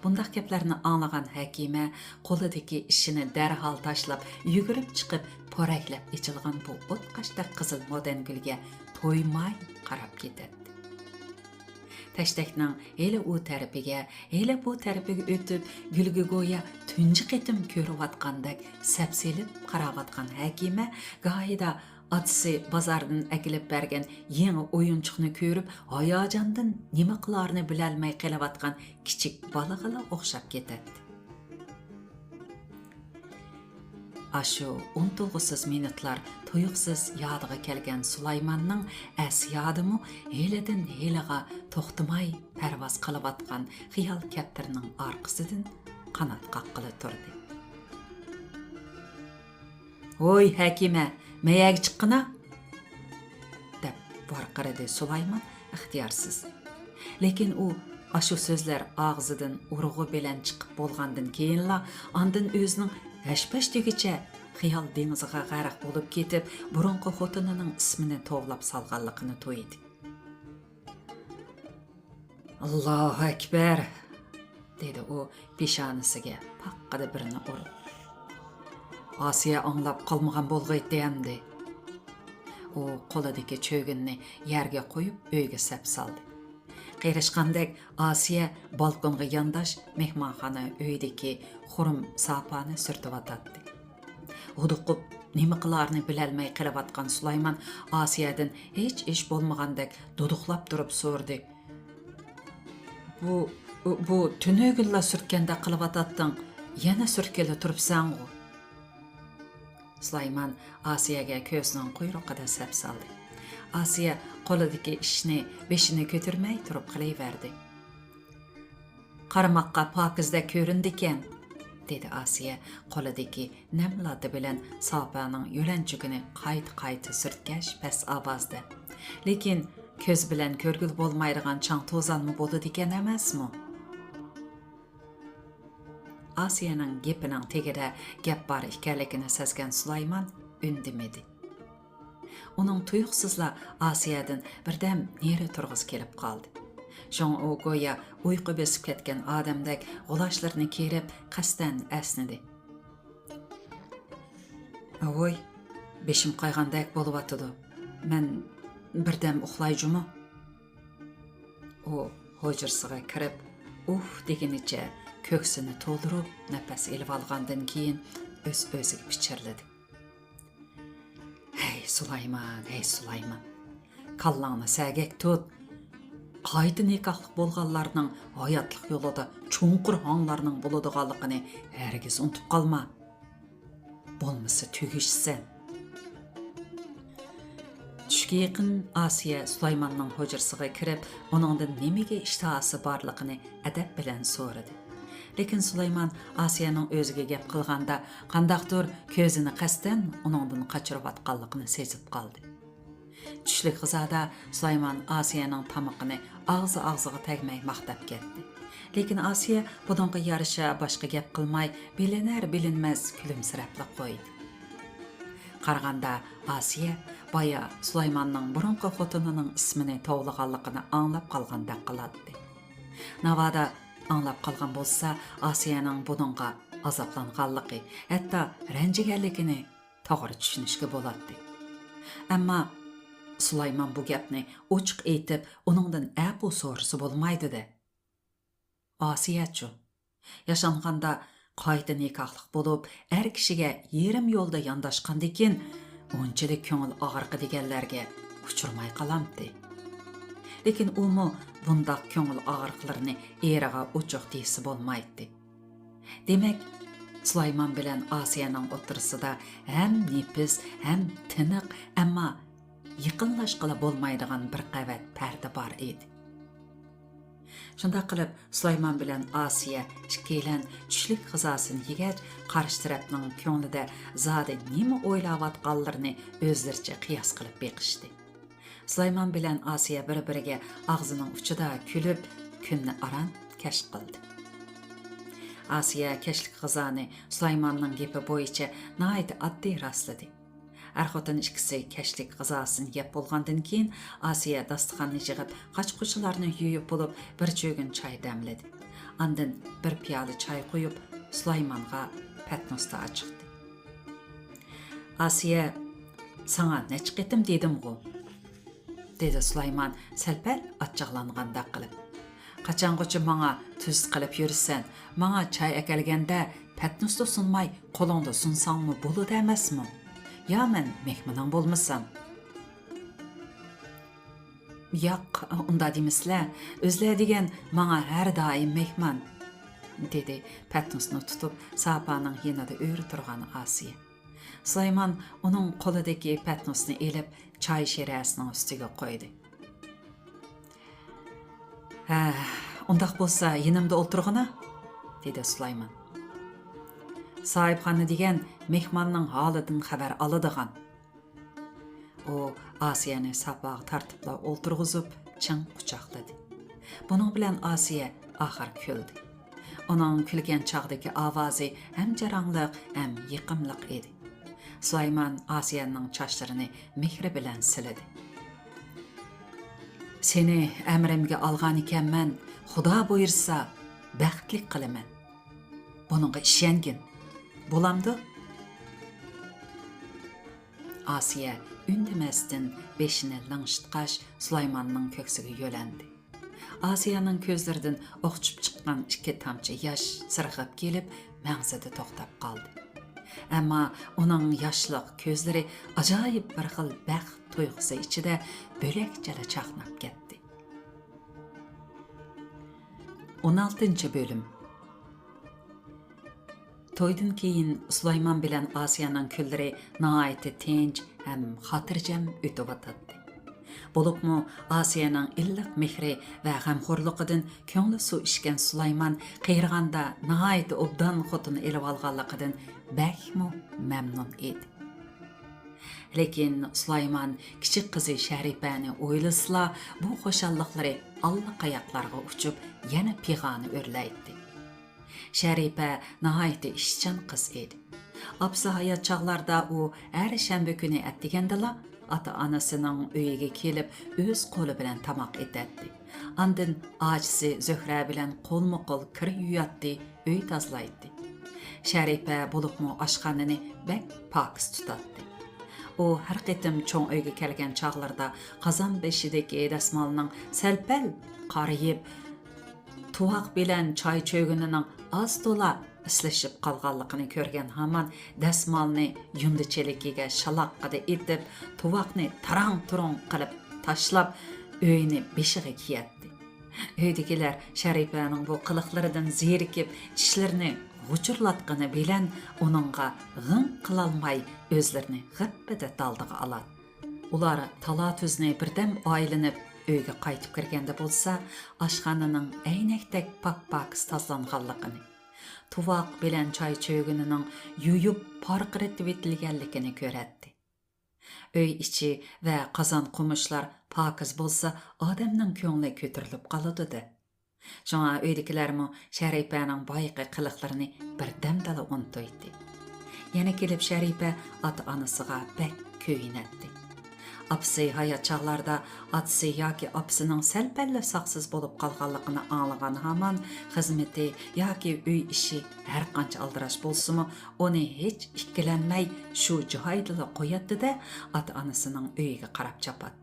بۇنداق گەپلەرنى ئاڭلىغان ھەكىمە قولىدىكى ئىشىنى دەرھال تاشلاپ، يۈگۈرۈپ چىقىپ، پورەكلەپ ئېچىلغان بۇ ئوتقاشتەك قىزىل مودەن گۈلگە تويماي قاراپ كېتەتتى. تەشتەكنىڭ ھېلى ئۇ تەرىپىگە، ھېلى بۇ تەرىپىگە ئۆتۈپ، گۈلگە گويا تۇنجى قېتىم كۆرۈۋاتقاندەك سەپسېلىپ قاراۋاتقان ھەكىمە گاھىدا ئاتىسى بازاردىن ئەكېلىپ بەرگەن يېڭى ئويۇنچۇقنى كۆرۈپ، ھاياجاندىن نېمە قىلارىنى بىلەلمەي قېلىۋاتقان كىچىك بالىغىلا ئوخشاپ كېتەتتى. ئاشۇ ئۇنتۇلغۇسىز مىنۇتلار تۇيۇقسىز يادىغا كەلگەن سۇلايماننىڭ ئەس-يادىمۇ ھېلىدىن ھېلىغا توختىماي پەرۋاز قىلىۋاتقان خىيال كەپتىرىنىڭ ئارقىسىدىن قانات قاققىلى تۇردى. «ھوي، ھەكىمە، مەيەگە چىققىنا!» دەپ ۋارقىرىدى سۇلايمان ئىختىيارسىز. لېكىن ئۇ ئاشۇ سۆزلەر ئاغزىدىن ئۇرغۇ بىلەن چىقىپ بولغاندىن كېيىنلا، ئاندىن ئۆزىنىڭ ھەش-پەش دېگۈچە خىيال دېڭىزىغا غەرق بولۇپ كېتىپ، بۇرۇنقى خوتۇنىنىڭ ئىسمىنى توۋلاپ سالغانلىقىنى تۇيدى. «ئاللاھۇ ئەكبەر!» دېدى ئۇ پېشانىسىگە پاققىدە بىرنى ئۇرۇپ. «ئاسىيە ئاڭلاپ قالمىغان بولغىيتتى ئەمدى.» ئۇ قولىدىكى چۆگۈننى يەرگە قويۇپ، ئۆيگە سەپ سالدى. قېرىشقاندەك ئاسىيە بالكونغا يانداش مېھمانخانا ئۆيىدىكى خۇرۇم ساپانى سۈرتۈۋاتاتتى. ھودۇقۇپ، نېمە قىلارىنى بىلەلمەي قېلىۋاتقان سۇلايمان ئاسىيەدىن ھېچ ئىش بولمىغاندەك دۇدۇقلاپ تۇرۇپ سورىدى: «بۇ بۇ تۈنۈگۈنلا سۈرتكەندەك قىلىۋاتاتتىڭ، يەنە سۈرتكىلى تۇرۇپسەنغۇ. سۇلايمان ئاسىيەگە كۆزىنىڭ قۇيرۇقىدا سەپ سالدى. ئاسىيە قولىدىكى ئىشنى بېشىنى كۆتۈرمەي تۇرۇپ قىلىۋەردى. قارىماققا پاكىزدەك كۆرۈنىدىكەن، دېدى ئاسىيە قولىدىكى نەم لاتا بىلەن ساپانىڭ يۆلەنچۈكىنى قايتا-قايتا سۈرتكەچ پەس ئاۋازدا. لېكىن كۆز بىلەن كۆرگىلى بولمايدىغان چاڭ توزانمۇ بولىدىكەن ئەمەسمۇ؟ ئاسىيەنىڭ گېپىنىڭ تېگىدە گەپ بار ئىكەنلىكىنى سەزگەن سۇلايمان ئۈندىمىدى. ئۇنىڭ تۇيۇقسىزلا ئاسىيەدىن بىردەم نېرى تۇرغۇسى كېلىپ قالدى. شۇڭا ئۇ گويا ئۇيقۇ بېسىپ كەتكەن ئادەمدەك غۇلاچلىرىنى كېرىپ، قەستەن ئەسنىدى. ۋوي، بېشىم قايغاندەك بولۇۋاتىدۇ. مەن بىردەم ئۇخلاي جۇمۇ. ئۇ ھۇجرىسىغا كىرىپ، ئۇھ دېگىنىچە كۆكسىنى تولدۇرۇپ نەپەس ئېلىۋالغاندىن كېيىن ئۆز-ئۆزىگە پىچىرلىدى. ھەي سۇلايمان، ھەي سۇلايمان! كاللاڭنى سەگەك تۇت! قايتا نىكاھلىق بولغانلارنىڭ ھاياتلىق يولىدا چوڭقۇر ھاڭلارنىڭ بولىدىغانلىقىنى ھەرگىز ئۇنتۇپ قالما! بولمىسا تۈگىشىسەن. چۈشكە يېقىن ئاسىيە سۇلايماننىڭ ھۇجرىسىغا كىرىپ، ئۇنىڭدىن نېمىگە ئىشتىھاسى بارلىقىنى ئەدەپ بىلەن سورىدى. لېكىن سۇلايمان ئاسىيەنىڭ ئۆزىگە گەپ قىلغاندا، قانداقتۇر كۆزىنى قەستەن ئۇنىڭدىن قاچۇرۇۋاتقانلىقىنى سېزىپ قالدى. چۈشلۈك غىزادا سۇلايمان ئاسىيەنىڭ تامىقىنى ئاغزى-ئاغزىغا تەگمەي ماختاپ كەتتى. لېكىن ئاسىيە بۇنىڭغا يارىشا باشقا گەپ قىلماي، بىلىنەر-بىلىنمەس كۈلۈمسىرەپلا قويدى. قارىغاندا، ئاسىيە بايا سۇلايماننىڭ بۇرۇنقى خوتۇنىنىڭ ئىسمىنى توۋلىغانلىقىنى ئاڭلاپ قالغاندەك قىلاتتى. ناۋادا ئاڭلاپ قالغان بولسا، ئاسىيەنىڭ بۇنىڭغا ئازابلانغانلىقى، ھەتتا رەنجىگەنلىكىنى توغرا چۈشىنىشكە بولاتتى. ئەمما سۇلايمان بۇ گەپنى ئوچۇق ئېيتىپ، ئۇنىڭدىن ئەپۇ سورىسا بولمايدۇ-دە. ئاسىيەچۇ؟ ياشانغاندا قايتا نىكاھلىق بولۇپ، ئەر كىشىگە يېرىم يولدا يانداشقاندىكىن، ئۇنچىلىك كۆڭۈل ئاغرىقى دېگەنلەرگە ئۇچرىماي قالامتى. لېكىن ئۇمۇ بۇنداق كۆڭۈل ئاغرىقلىرىنى ئېرىغا ئوچۇق دېيىشسە بولمايتتى. دېمەك، سۇلايمان بىلەن ئاسىيەنىڭ ئوتتۇرىسىدا ھەم نېپىز، ھەم تىنىق، ئەمما يېقىنلاشقىلى بولمايدىغان بىر قەۋەت پەردە بار ئىدى. شۇنداق قىلىپ، سۇلايمان بىلەن ئاسىيە ئىككىيلەن چۈشلۈك غىزاسىنى يېگەچ، قارشى تەرەپنىڭ كۆڭلىدە زادى نېمە ئويلاۋاتقانلىرىنى ئۆزلىرىچە قىياس قىلىپ بېقىشتى. سۇلايمان بىلەن ئاسىيە بىر-بىرىگە ئاغزىنىڭ ئۇچىدا كۈلۈپ، كۈننى ئاران كەچ قىلدى. ئاسىيە كەچلىك غىزانى سۇلايماننىڭ گېپى بويىچە ناھايىتى ئاددىي راسلىدى. ئەر-خوتۇن ئىككىسى كەچلىك غىزاسىنى يەپ بولغاندىن كېيىن، ئاسىيە داستىخاننى يىغىپ، قاچا-قۇچىلارنى يۇيۇپ بولۇپ، بىر چۆگۈن چاي دەملىدى. ئاندىن بىر پىيالە چاي قۇيۇپ، سۇلايمانغا پەتنۇستا ئاچىقتى. ئاسىيە، ساڭا نەچچە قېتىم دېدىمغۇ؟ دېدى سۇلايمان سەل-پەل ئاچچىقلانغاندەك قىلىپ. قاچانغۇچە ماڭا تۈزۈت قىلىپ يۈرىسەن؟ ماڭا چاي ئەكەلگەندە پەتنۇستا سۇنماي قولۇڭدا سۇنساڭمۇ بولىدۇ ئەمەسمۇ؟ يا مەن مېھمىنىڭ بولمىسام؟ ياق، ئۇنداق دېمىسىلە، ئۆزلەر دېگەن ماڭا ھەر دائىم مېھمان، دېدى پەتنۇسنى تۇتۇپ ساپانىڭ يېنىدا ئۆرە تۇرغان ئاسىيە. سۇلايمان ئۇنىڭ قولىدىكى پەتنۇسنى ئېلىپ، چاي شىرەسىنىڭ ئۈستىگە قويدى. ھە، ئۇنداق بولسا يېنىمدا ئولتۇرغىنا، دېدى سۇلايمان. ساھىبخانا دېگەن مېھماننىڭ ھالىدىن خەۋەر ئالىدىغان. ئۇ ئاسىيەنى ساپاغا تارتىپلا ئولتۇرغۇزۇپ، چىڭ قۇچاقلىدى. بۇنىڭ بىلەن ئاسىيە ئاخىر كۈلدى. ئۇنىڭ كۈلگەن چاغدىكى ئاۋازى ھەم جاراڭلىق، ھەم يېقىملىق ئىدى. سۇلايمان ئاسىيەنىڭ چاچلىرىنى مېھرى بىلەن سىلىدى. سېنى ئەمرىمگە ئالغانىكەنمەن، خۇدا بۇيرۇسا، بەختلىك قىلىمەن. بۇنىڭغا ئىشەنگىن. بولامدۇ؟ ئاسىيە ئۈندىمەستىن بېشىنى لىڭشىتقاچ، سۇلايماننىڭ كۆكسىگە يۆلەندى. ئاسىيەنىڭ كۆزلىرىدىن ئوخچۇپ چىققان ئىككى تامچە ياش سىرغىپ كېلىپ، مەڭزىدە توختاپ قالدى. ئەمما ئۇنىڭ ياشلىق كۆزلىرى ئاجايىپ بىر خىل بەخت تۇيغۇسى ئىچىدە بۆلەكچىلا چاقناپ كەتتى. ئون ئالتىنچى بۆلۈم. تويدىن كېيىن سۇلايمان بىلەن ئاسىيەنىڭ كۈنلىرى ناھايىتى تىنچ ھەم خاتىرجەم ئۆتۈۋاتاتتى. بولۇپمۇ ئاسىيەنىڭ ئىللىق مېھرى ۋە غەمخورلۇقىدىن كۆڭلى سۇ ئىچكەن سۇلايمان قېرىغاندا ناھايىتى ئوبدان خوتۇن ئېلىۋالغانلىقىدىن بەكمۇ مەمنۇن ئىدى. لېكىن سۇلايمان كىچىك قىزى شەرىپەنى ئويلىسىلا، بۇ خۇشاللىقلىرى ئاللىقاياقلارغا ئۇچۇپ، يەنە پىغانى ئۆرلەيتتى. شەرىپە ناھايىتى ئىشچان قىز ئىدى. ئاپىسى ھايات چاغلاردا ئۇ ھەر شەنبە كۈنى ئەتىگەندىلا ئاتا-ئانىسىنىڭ ئۆيىگە كېلىپ، ئۆز قولى بىلەن تاماق ئېتەتتى. ئاندىن ئاچىسى زۆھرە بىلەن قولمۇ-قول كىر يۇياتتى، ئۆي تازىلايتتى. شەرىپە بولۇپمۇ ئاشخانىنى بەك پاكىز تۇتاتتى. ئۇ ھەر قېتىم چوڭ ئۆيگە كەلگەن چاغلىرىدا قازان بېشىدىكى دەسمالنىڭ سەل-پەل قارىيىپ، تۇۋاق بىلەن چاي چۆگۈنىنىڭ ئاز-تولا ئىسلىشىپ قالغانلىقىنى كۆرگەن ھامان دەسمالنى يۇندى چېلىكىگە شالاققىدە ئېتىپ، تۇۋاقنى تاراڭ-تۇرۇڭ قىلىپ تاشلاپ، ئۆينى بېشىغا كىيەتتى. ئۆيدىكىلەر شەرىپەنىڭ بۇ قىلىقلىرىدىن زېرىكىپ، چىشلىرىنى غۇچۇرلاتقىنى بىلەن ئۇنىڭغا غىڭ قىلالماي، ئۆزلىرىنى غىپپىدە دالدىغا ئالاتتى. ئۇلار تالا-تۈزنى بىردەم ئايلىنىپ، ئۆيگە قايتىپ كىرگەندە بولسا، ئاشخانىنىڭ ئەينەكتەك پاك-پاكىز تازىلانغانلىقىنى، تۇۋاق بىلەن چاي چۆگۈنىنىڭ يۇيۇپ پارقىرىتىۋېتىلگەنلىكىنى كۆرەتتى. ئۆي ئىچى ۋە قازان-قومۇچلار پاكىز بولسا، ئادەمنىڭ كۆڭلى كۆتۈرۈلۈپ قالىدۇ-دە. شۇڭا ئۆيدىكىلەرمۇ شەرىپەنىڭ بايىقى قىلىقلىرىنى بىردەمدىلا ئۇنتۇيتتى. يەنە كېلىپ شەرىپە ئاتا-ئانىسىغا بەك كۆيۈنەتتى. ئاپىسى ھايات چاغلاردا ئاتىسى ياكى ئاپىسىنىڭ سەل-پەللا ساقسىز بولۇپ قالغانلىقىنى ئاڭلىغان ھامان خىزمىتى ياكى ئۆي ئىشى ھەرقانچە ئالدىراش بولسىمۇ، ئۇنى ھېچ ئىككىلەنمەي شۇ جايىدىلا قوياتتى-دە، ئاتا-ئانىسىنىڭ ئۆيىگە قاراپ چاپاتتى.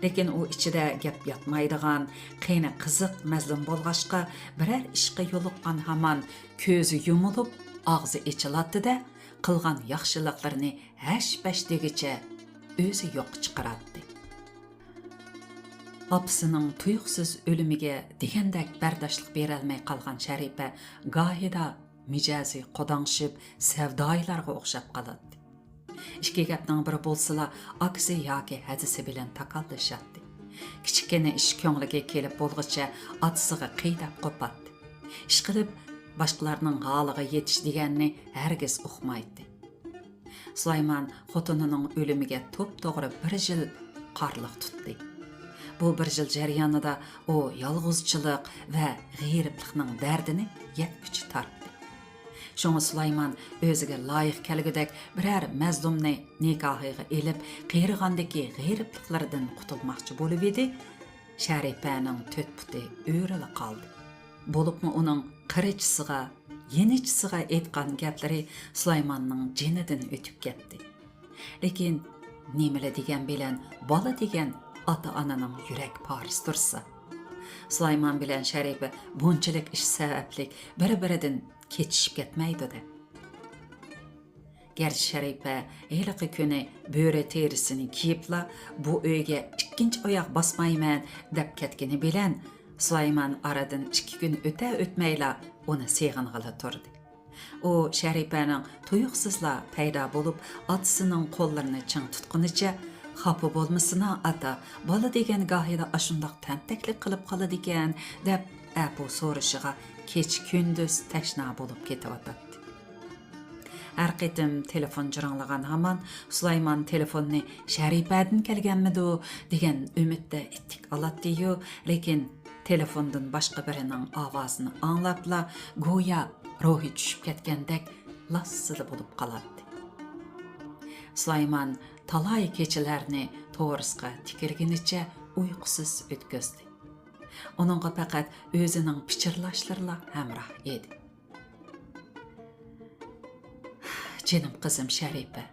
لېكىن ئۇ ئىچىدە گەپ ياتمايدىغان، قېنى قىزىق مەزلۇم بولغاچقا، بىرەر ئىشقا يولۇققان ھامان كۆزى يۇمۇلۇپ، ئاغزى ئېچىلاتتى-دە، قىلغان ياخشىلىقلىرىنى ھەش-پەش دېگۈچە ئۆزى يوققا چىقىراتتى. ئاپىسىنىڭ تۇيۇقسىز ئۆلۈمىگە دېگەندەك بەرداشلىق بېرەلمەي قالغان شەرىپە گاھىدا مىجەزى قوداڭشىپ، سەۋدايىلارغا ئوخشاپ قالاتتى. ئىككى گەپنىڭ بىرى بولسىلا، ئاكىسى ياكى ھەدىسى بىلەن تاكاللىشاتتى. كىچىككىنە ئىش كۆڭلىگە كېلىپ بولغۇچە ئاتىسىغا قىيداپ قوپاتتى. ئىشقىلىپ، باشقىلارنىڭ ھالىغا يېتىش دېگەننى ھەرگىز ئۇقمايتتى. سۇلايمان خوتۇنىنىڭ ئۆلۈمىگە توپتوغرا بىر يىل قارلىق تۇتتى. بۇ بىر يىل جەريانىدا ئۇ يالغۇزچىلىق ۋە غېرىبلىقنىڭ دەردىنى يەتكۈچە تارتتى. شۇڭا سۇلايمان ئۆزىگە لايىق كەلگۈدەك بىرەر مەزلۇمنى نىكاھىغا ئېلىپ، قېرىغاندىكى غېرىبلىقلىرىدىن قۇتۇلماقچى بولۇۋىدى، شەرىپەنىڭ تۆت پۇتى ئۆرىلا قالدى. بولۇپمۇ ئۇنىڭ قىرىچىسىغا، يېنىچىسىغا ئېيتقان گەپلىرى سۇلايماننىڭ جېنىدىن ئۆتۈپ كەتتى. لېكىن نېمىلا دېگەن بىلەن بالا دېگەن ئاتا-ئانىنىڭ يۈرەك پارىسى تۇرسا. سۇلايمان بىلەن شەرىپە بۇنچىلىك ئىش سەۋەبلىك بىر-بىرىدىن كېچىشىپ كەتمەيدۇ-دە. گەرچە شەرىپە ھېلىقى كۈنى بۆرە تېرىسىنى كىيىپلا، بۇ ئۆيگە ئىككىنچى ئاياغ باسمايمەن دەپ كەتكىنى بىلەن، سۇلايمان ئارىدىن ئىككى كۈن ئۆتە-ئۆتمەيلا ئۇنى سېغىنغىلى تۇردى. ئۇ شەرىپەنىڭ تۇيۇقسىزلا پەيدا بولۇپ، ئاتىسىنىڭ قوللىرىنى چىڭ تۇتقىنىچە، خاپا بولمىسىنا، ئاتا، بالا دېگەن گاھىدا ئاشۇنداق تەنتەكلىك قىلىپ قالىدىكەن، دەپ ئەپۇ سورىشىغا كېچە-كۈندۈز تەشنا بولۇپ كېتىۋاتاتتى. ھەر قېتىم تېلېفون جىرىڭلىغان ھامان، سۇلايمان تېلېفوننى «شەرىپەدىن كەلگەنمىدۇ؟» دېگەن ئۈمىدتە ئىتتىك ئالاتتىيۇ، لېكىن تېلېفوندىن باشقا بىرىنىڭ ئاۋازىنى ئاڭلاپلا، گويا روھى چۈشۈپ كەتكەندەك لاسسىدە بولۇپ قالاتتى. سۇلايمان تالاي كېچىلەرنى تورۇسقا تىكىلگىنىچە ئۇيقۇسىز ئۆتكۈزدى. ئۇنىڭغا پەقەت ئۆزىنىڭ پىچىرلاشلىرىلا ھەمراھ ئىدى. جېنىم قىزىم شەرىپە،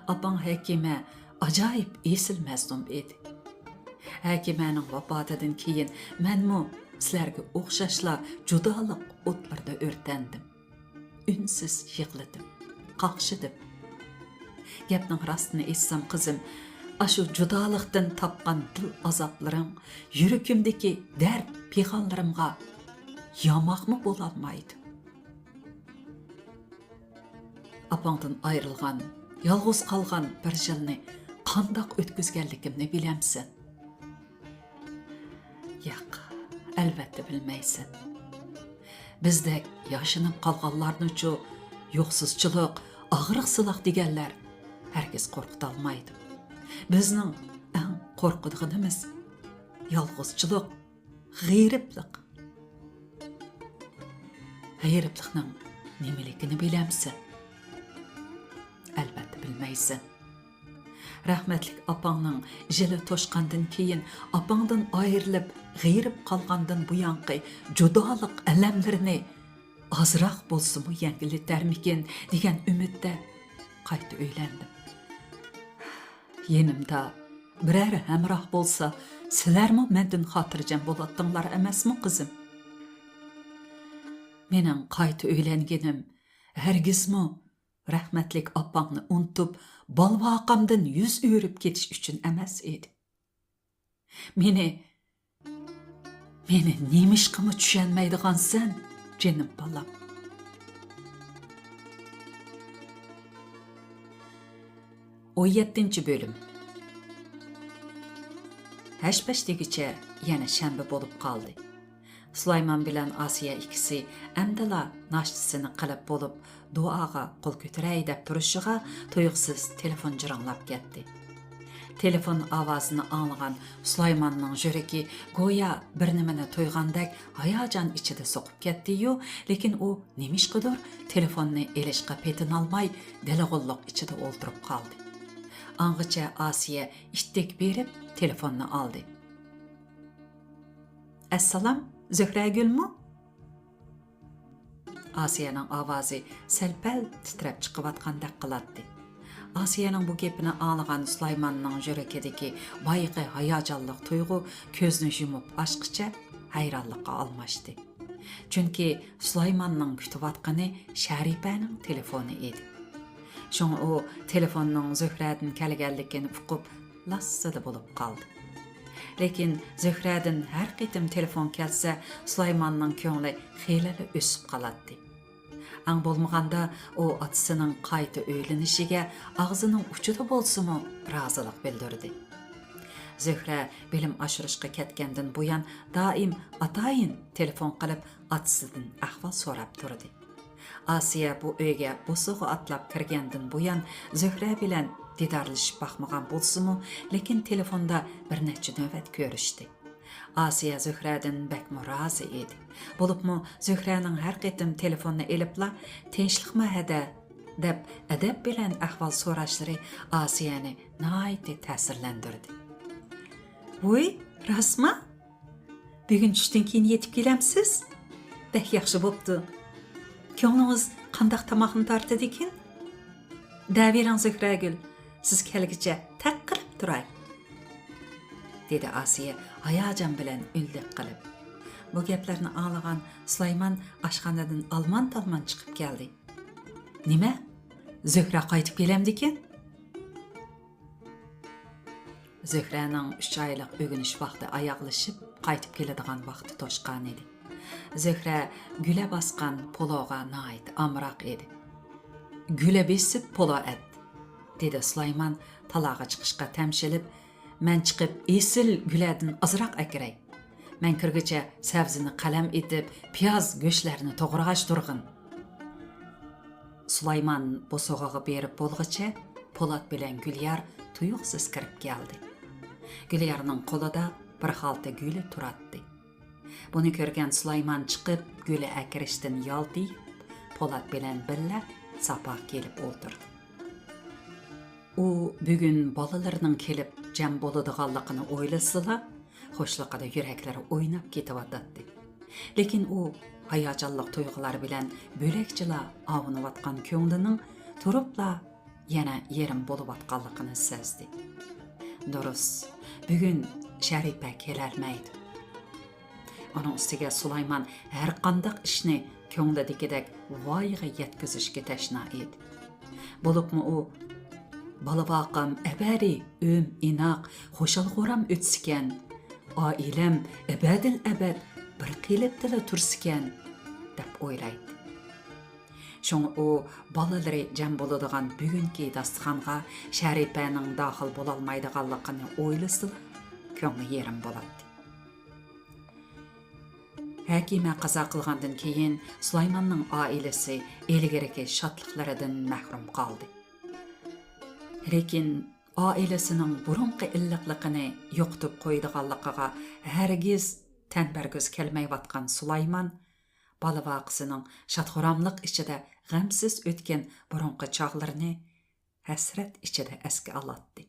ئاپاڭ ھەكىمە ئاجايىپ ئېسىل مەزلۇم ئىدى. ھەكىمەنىڭ ۋاپاتىدىن كېيىن مەنمۇ سىلەرگە ئوخشاشلا جۇدالىق ئوتلىرىدا ئۆرتەندىم. ئۈنسىز يىغلىدىم، قاقشىدىم. گەپنىڭ راستىنى ئېيتسام، قىزىم، ئاشۇ جۇدالىقتىن تاپقان دىل ئازابلىرىڭ يۈرىكىمدىكى دەرد پىغانلىرىمغا ياماقمۇ بولالمايدۇ. ئاپاڭدىن ئايرىلغان، يالغۇز قالغان بىر يىلنى قانداق ئۆتكۈزگەنلىكىمنى بىلەمسەن؟ ياق، ئەلۋەتتە بىلمەيسەن. بىزدەك ياشىنىپ قالغانلارنىچۇ يوقسۇزچىلىق، ئاغرىق-سىلاق دېگەنلەر ھەرگىز قورقۇتالمايدۇ. بىزنىڭ ئەڭ قورقىدىغىنىمىز يالغۇزچىلىق، غېرىبلىق. غېرىبلىقنىڭ نېمىلىكىنى بىلەمسەن؟ ئەلۋەتتە بىلمەيسەن. رەھمەتلىك ئاپاڭنىڭ يىلى توشقاندىن كېيىن ئاپاڭدىن ئايرىلىپ غېرىب قالغاندىن بۇيانقى جۇدالىق ئەلەملىرىنى ئازراق بولسىمۇ يەڭگىللىتەرمىكىن دېگەن ئۈمىدتە قايتا ئۆيلەندىم. يېنىمدا بىرەر ھەمراھ بولسا، سىلەرمۇ مەندىن خاتىرجەم بولاتتىڭلار ئەمەسمۇ، قىزىم؟ مېنىڭ قايتا ئۆيلەنگىنىم ھەرگىزمۇ رەھمەتلىك ئاپاڭنى ئۇنتۇپ، بالىۋاقامدىن يۈز ئۆرۈپ كېتىش ئۈچۈن ئەمەس ئىدى. مېنى، مېنى نېمىشقىمۇ چۈشەنمەيدىغانسەن، جېنىم بالام؟ ئون يەتتىنچى بۆلۈم. ھەش-پەش دېگۈچە يەنە شەنبە بولۇپ قالدى. سۇلايمان بىلەن ئاسىيە ئىككىسى ئەمدىلا ناشتىسىنى قىلىپ بولۇپ، دۇئاغا قول كۆتۈرەي دەپ تۇرۇشىغا، تۇيۇقسىز تېلېفون جىرىڭلاپ كەتتى. تېلېفون ئاۋازىنى ئاڭلىغان سۇلايماننىڭ يۈرىكى گويا بىر نېمىنى تۇيغاندەك ھاياجان ئىچىدە سوقۇپ كەتتى-يۇ، لېكىن ئۇ نېمىشقىدۇر تېلېفوننى ئېلىشقا پېتىنالماي، دېلىغۇللۇق ئىچىدە ئولتۇرۇپ قالدى. ئاڭغىچە ئاسىيە ئىتتىك بېرىپ تېلېفوننى ئالدى. ئەسسالام، زۆھرەگۈلمۇ؟ ئاسىيەنىڭ ئاۋازى سەل-پەل تىترەپ چىقىۋاتقاندەك قىلاتتى. ئاسىيەنىڭ بۇ گېپىنى ئاڭلىغان سۇلايماننىڭ يۈرىكىدىكى بايىقى ھاياجانلىق تۇيغۇ كۆزنى يۇمۇپ ئاچقىچە ھەيرانلىققا ئالماشتى. چۈنكى سۇلايماننىڭ كۈتۈۋاتقىنى شەرىپەنىڭ تېلېفونى ئىدى. شۇڭا ئۇ تېلېفوننىڭ زۆھرەدىن كەلگەنلىكىنى ئۇقۇپ، لاسسىدە بولۇپ قالدى. لېكىن زۆھرەدىن ھەر قېتىم تېلېفون كەلسە، سۇلايماننىڭ كۆڭلى خېلىلا ئۆسۈپ قالاتتى. ئەڭ بولمىغاندا ئۇ ئاتىسىنىڭ قايتا ئۆيلىنىشىگە ئاغزىنىڭ ئۇچىدا بولسىمۇ رازىلىق بىلدۈردى. زۆھرە بىلىم ئاشۇرۇشقا كەتكەندىن بۇيان دائىم ئاتايىن تېلېفون قىلىپ ئاتىسىدىن ئەھۋال سوراپ تۇردى. ئاسىيە بۇ ئۆيگە بوسۇغا ئاتلاپ كىرگەندىن بۇيان زۆھرە بىلەن دىدارلىشىپ باقمىغان بولسىمۇ، لېكىن تېلېفوندا بىر نەچچە نۆۋەت كۆرۈشتى. ئاسىيە زۆھرەدىن بەكمۇ رازى ئىدى. بولۇپمۇ زۆھرەنىڭ ھەر قېتىم تېلېفوننى ئېلىپلا، «تىنچلىقمۇ ھەدە؟» دەپ ئەدەپ بىلەن ئەھۋال سوراشلىرى ئاسىيەنى ناھايىتى تەسىرلەندۈردى. «ۋۇي، راستما؟ بۈگۈن چۈشتىن كېيىن يېتىپ كېلەمسىز؟ بەك ياخشى بوپتۇ. كۆڭلىڭىز قانداق تاماقنى تارتىدىكىن؟ دەۋېرىڭ زۆھرەگۈل، سىز كەلگۈچە تەق قىلىپ تۇراي.» دېدى ئاسىيە ھاياجان بىلەن ئۈنلۈك قىلىپ. بۇ گەپلەرنى ئاڭلىغان سۇلايمان ئاشخانىدىن ئالمان-تالمان چىقىپ كەلدى. «نېمە؟ زۆھرە قايتىپ كېلەمدىكىن؟» زۆھرەنىڭ ئۈچ ئايلىق ئۆگىنىش ۋاقتى ئاياغلىشىپ، قايتىپ كېلىدىغان ۋاقتى توشقانىدى. زۆھرە گۈلە باسقان پولۇغا ناھايىتى ئامراق ئىدى. «گۈلە بېسىپ پولۇ ئەت»، دېدى سۇلايمان تالاغا چىقىشقا تەمشىلىپ. «مەن چىقىپ ئېسىل گۈلەدىن ئازراق ئەكىرەي. مەن كىرگۈچە سەۋزىنى قەلەم ئېتىپ، پىياز، گۆشلەرنى توغرىغاچ تۇرغىن.» سۇلايمان بوسۇغىغا بېرىپ بولغۇچە، پولات بىلەن گۈليار تۇيۇقسىز كىرىپ كەلدى. گۈليارنىڭ قولىدا بىر خالتا گۈلى تۇراتتى. بۇنى كۆرگەن سۇلايمان چىقىپ، گۈلى ئەكىرىشتىن يالتىيىپ، پولات بىلەن بىللە ساپاغا كېلىپ ئولتۇردى. ئۇ بۈگۈن بالىلىرىنىڭ كېلىپ جەم بولىدىغانلىقىنى ئويلىسىلا، خۇشلۇقىدا يۈرەكلىرى ئويناپ كېتىۋاتاتتى. لېكىن ئۇ ھاياجانلىق تۇيغۇلار بىلەن بۆلەكچىلا ئاۋۇنۇۋاتقان كۆڭلىنىڭ تۇرۇپلا يەنە يېرىم بولۇۋاتقانلىقىنى سەزدى. دۇرۇس، بۈگۈن شەرىپە كېلەلمەيدۇ. ئۇنىڭ ئۈستىگە سۇلايمان ھەرقانداق ئىشنى كۆڭلىدىكىدەك ۋايىغا يەتكۈزۈشكە تەشنا ئىدى. بولۇپمۇ ئۇ «بالىۋاقىم ئەبەدىي ئۆم ئىناق، خۇشال-خۇرام ئۆتسىكەن، ئائىلەم ئەبەدىل ئەبەد بىر قېلىپتىلا تۇرسىكەن» دەپ ئويلايتتى. شۇڭا ئۇ بالىلىرى جەم بولىدىغان بۈگۈنكى داستىخانغا شەرىپەنىڭ داخىل بولالمايدىغانلىقىنى ئويلىسىلا، كۆڭلى يېرىم بولاتتى. ھەكىمە قازا قىلغاندىن كېيىن، سۇلايماننىڭ ئائىلىسى ئىلگىرىكى شادلىقلىرىدىن مەھرۇم قالدى. لېكىن ئائىلىسىنىڭ بۇرۇنقى ئىللىقلىقىنى يوقىتىپ قويىدىغانلىقىغا ھەرگىز تەن بەرگۈسى كەلمەيۋاتقان سۇلايمان بالىۋاقىسىنىڭ شادخۇراملىق ئىچىدە غەمسىز ئۆتكەن بۇرۇنقى چاغلىرىنى ھەسرەت ئىچىدە ئەسكە ئالاتتى.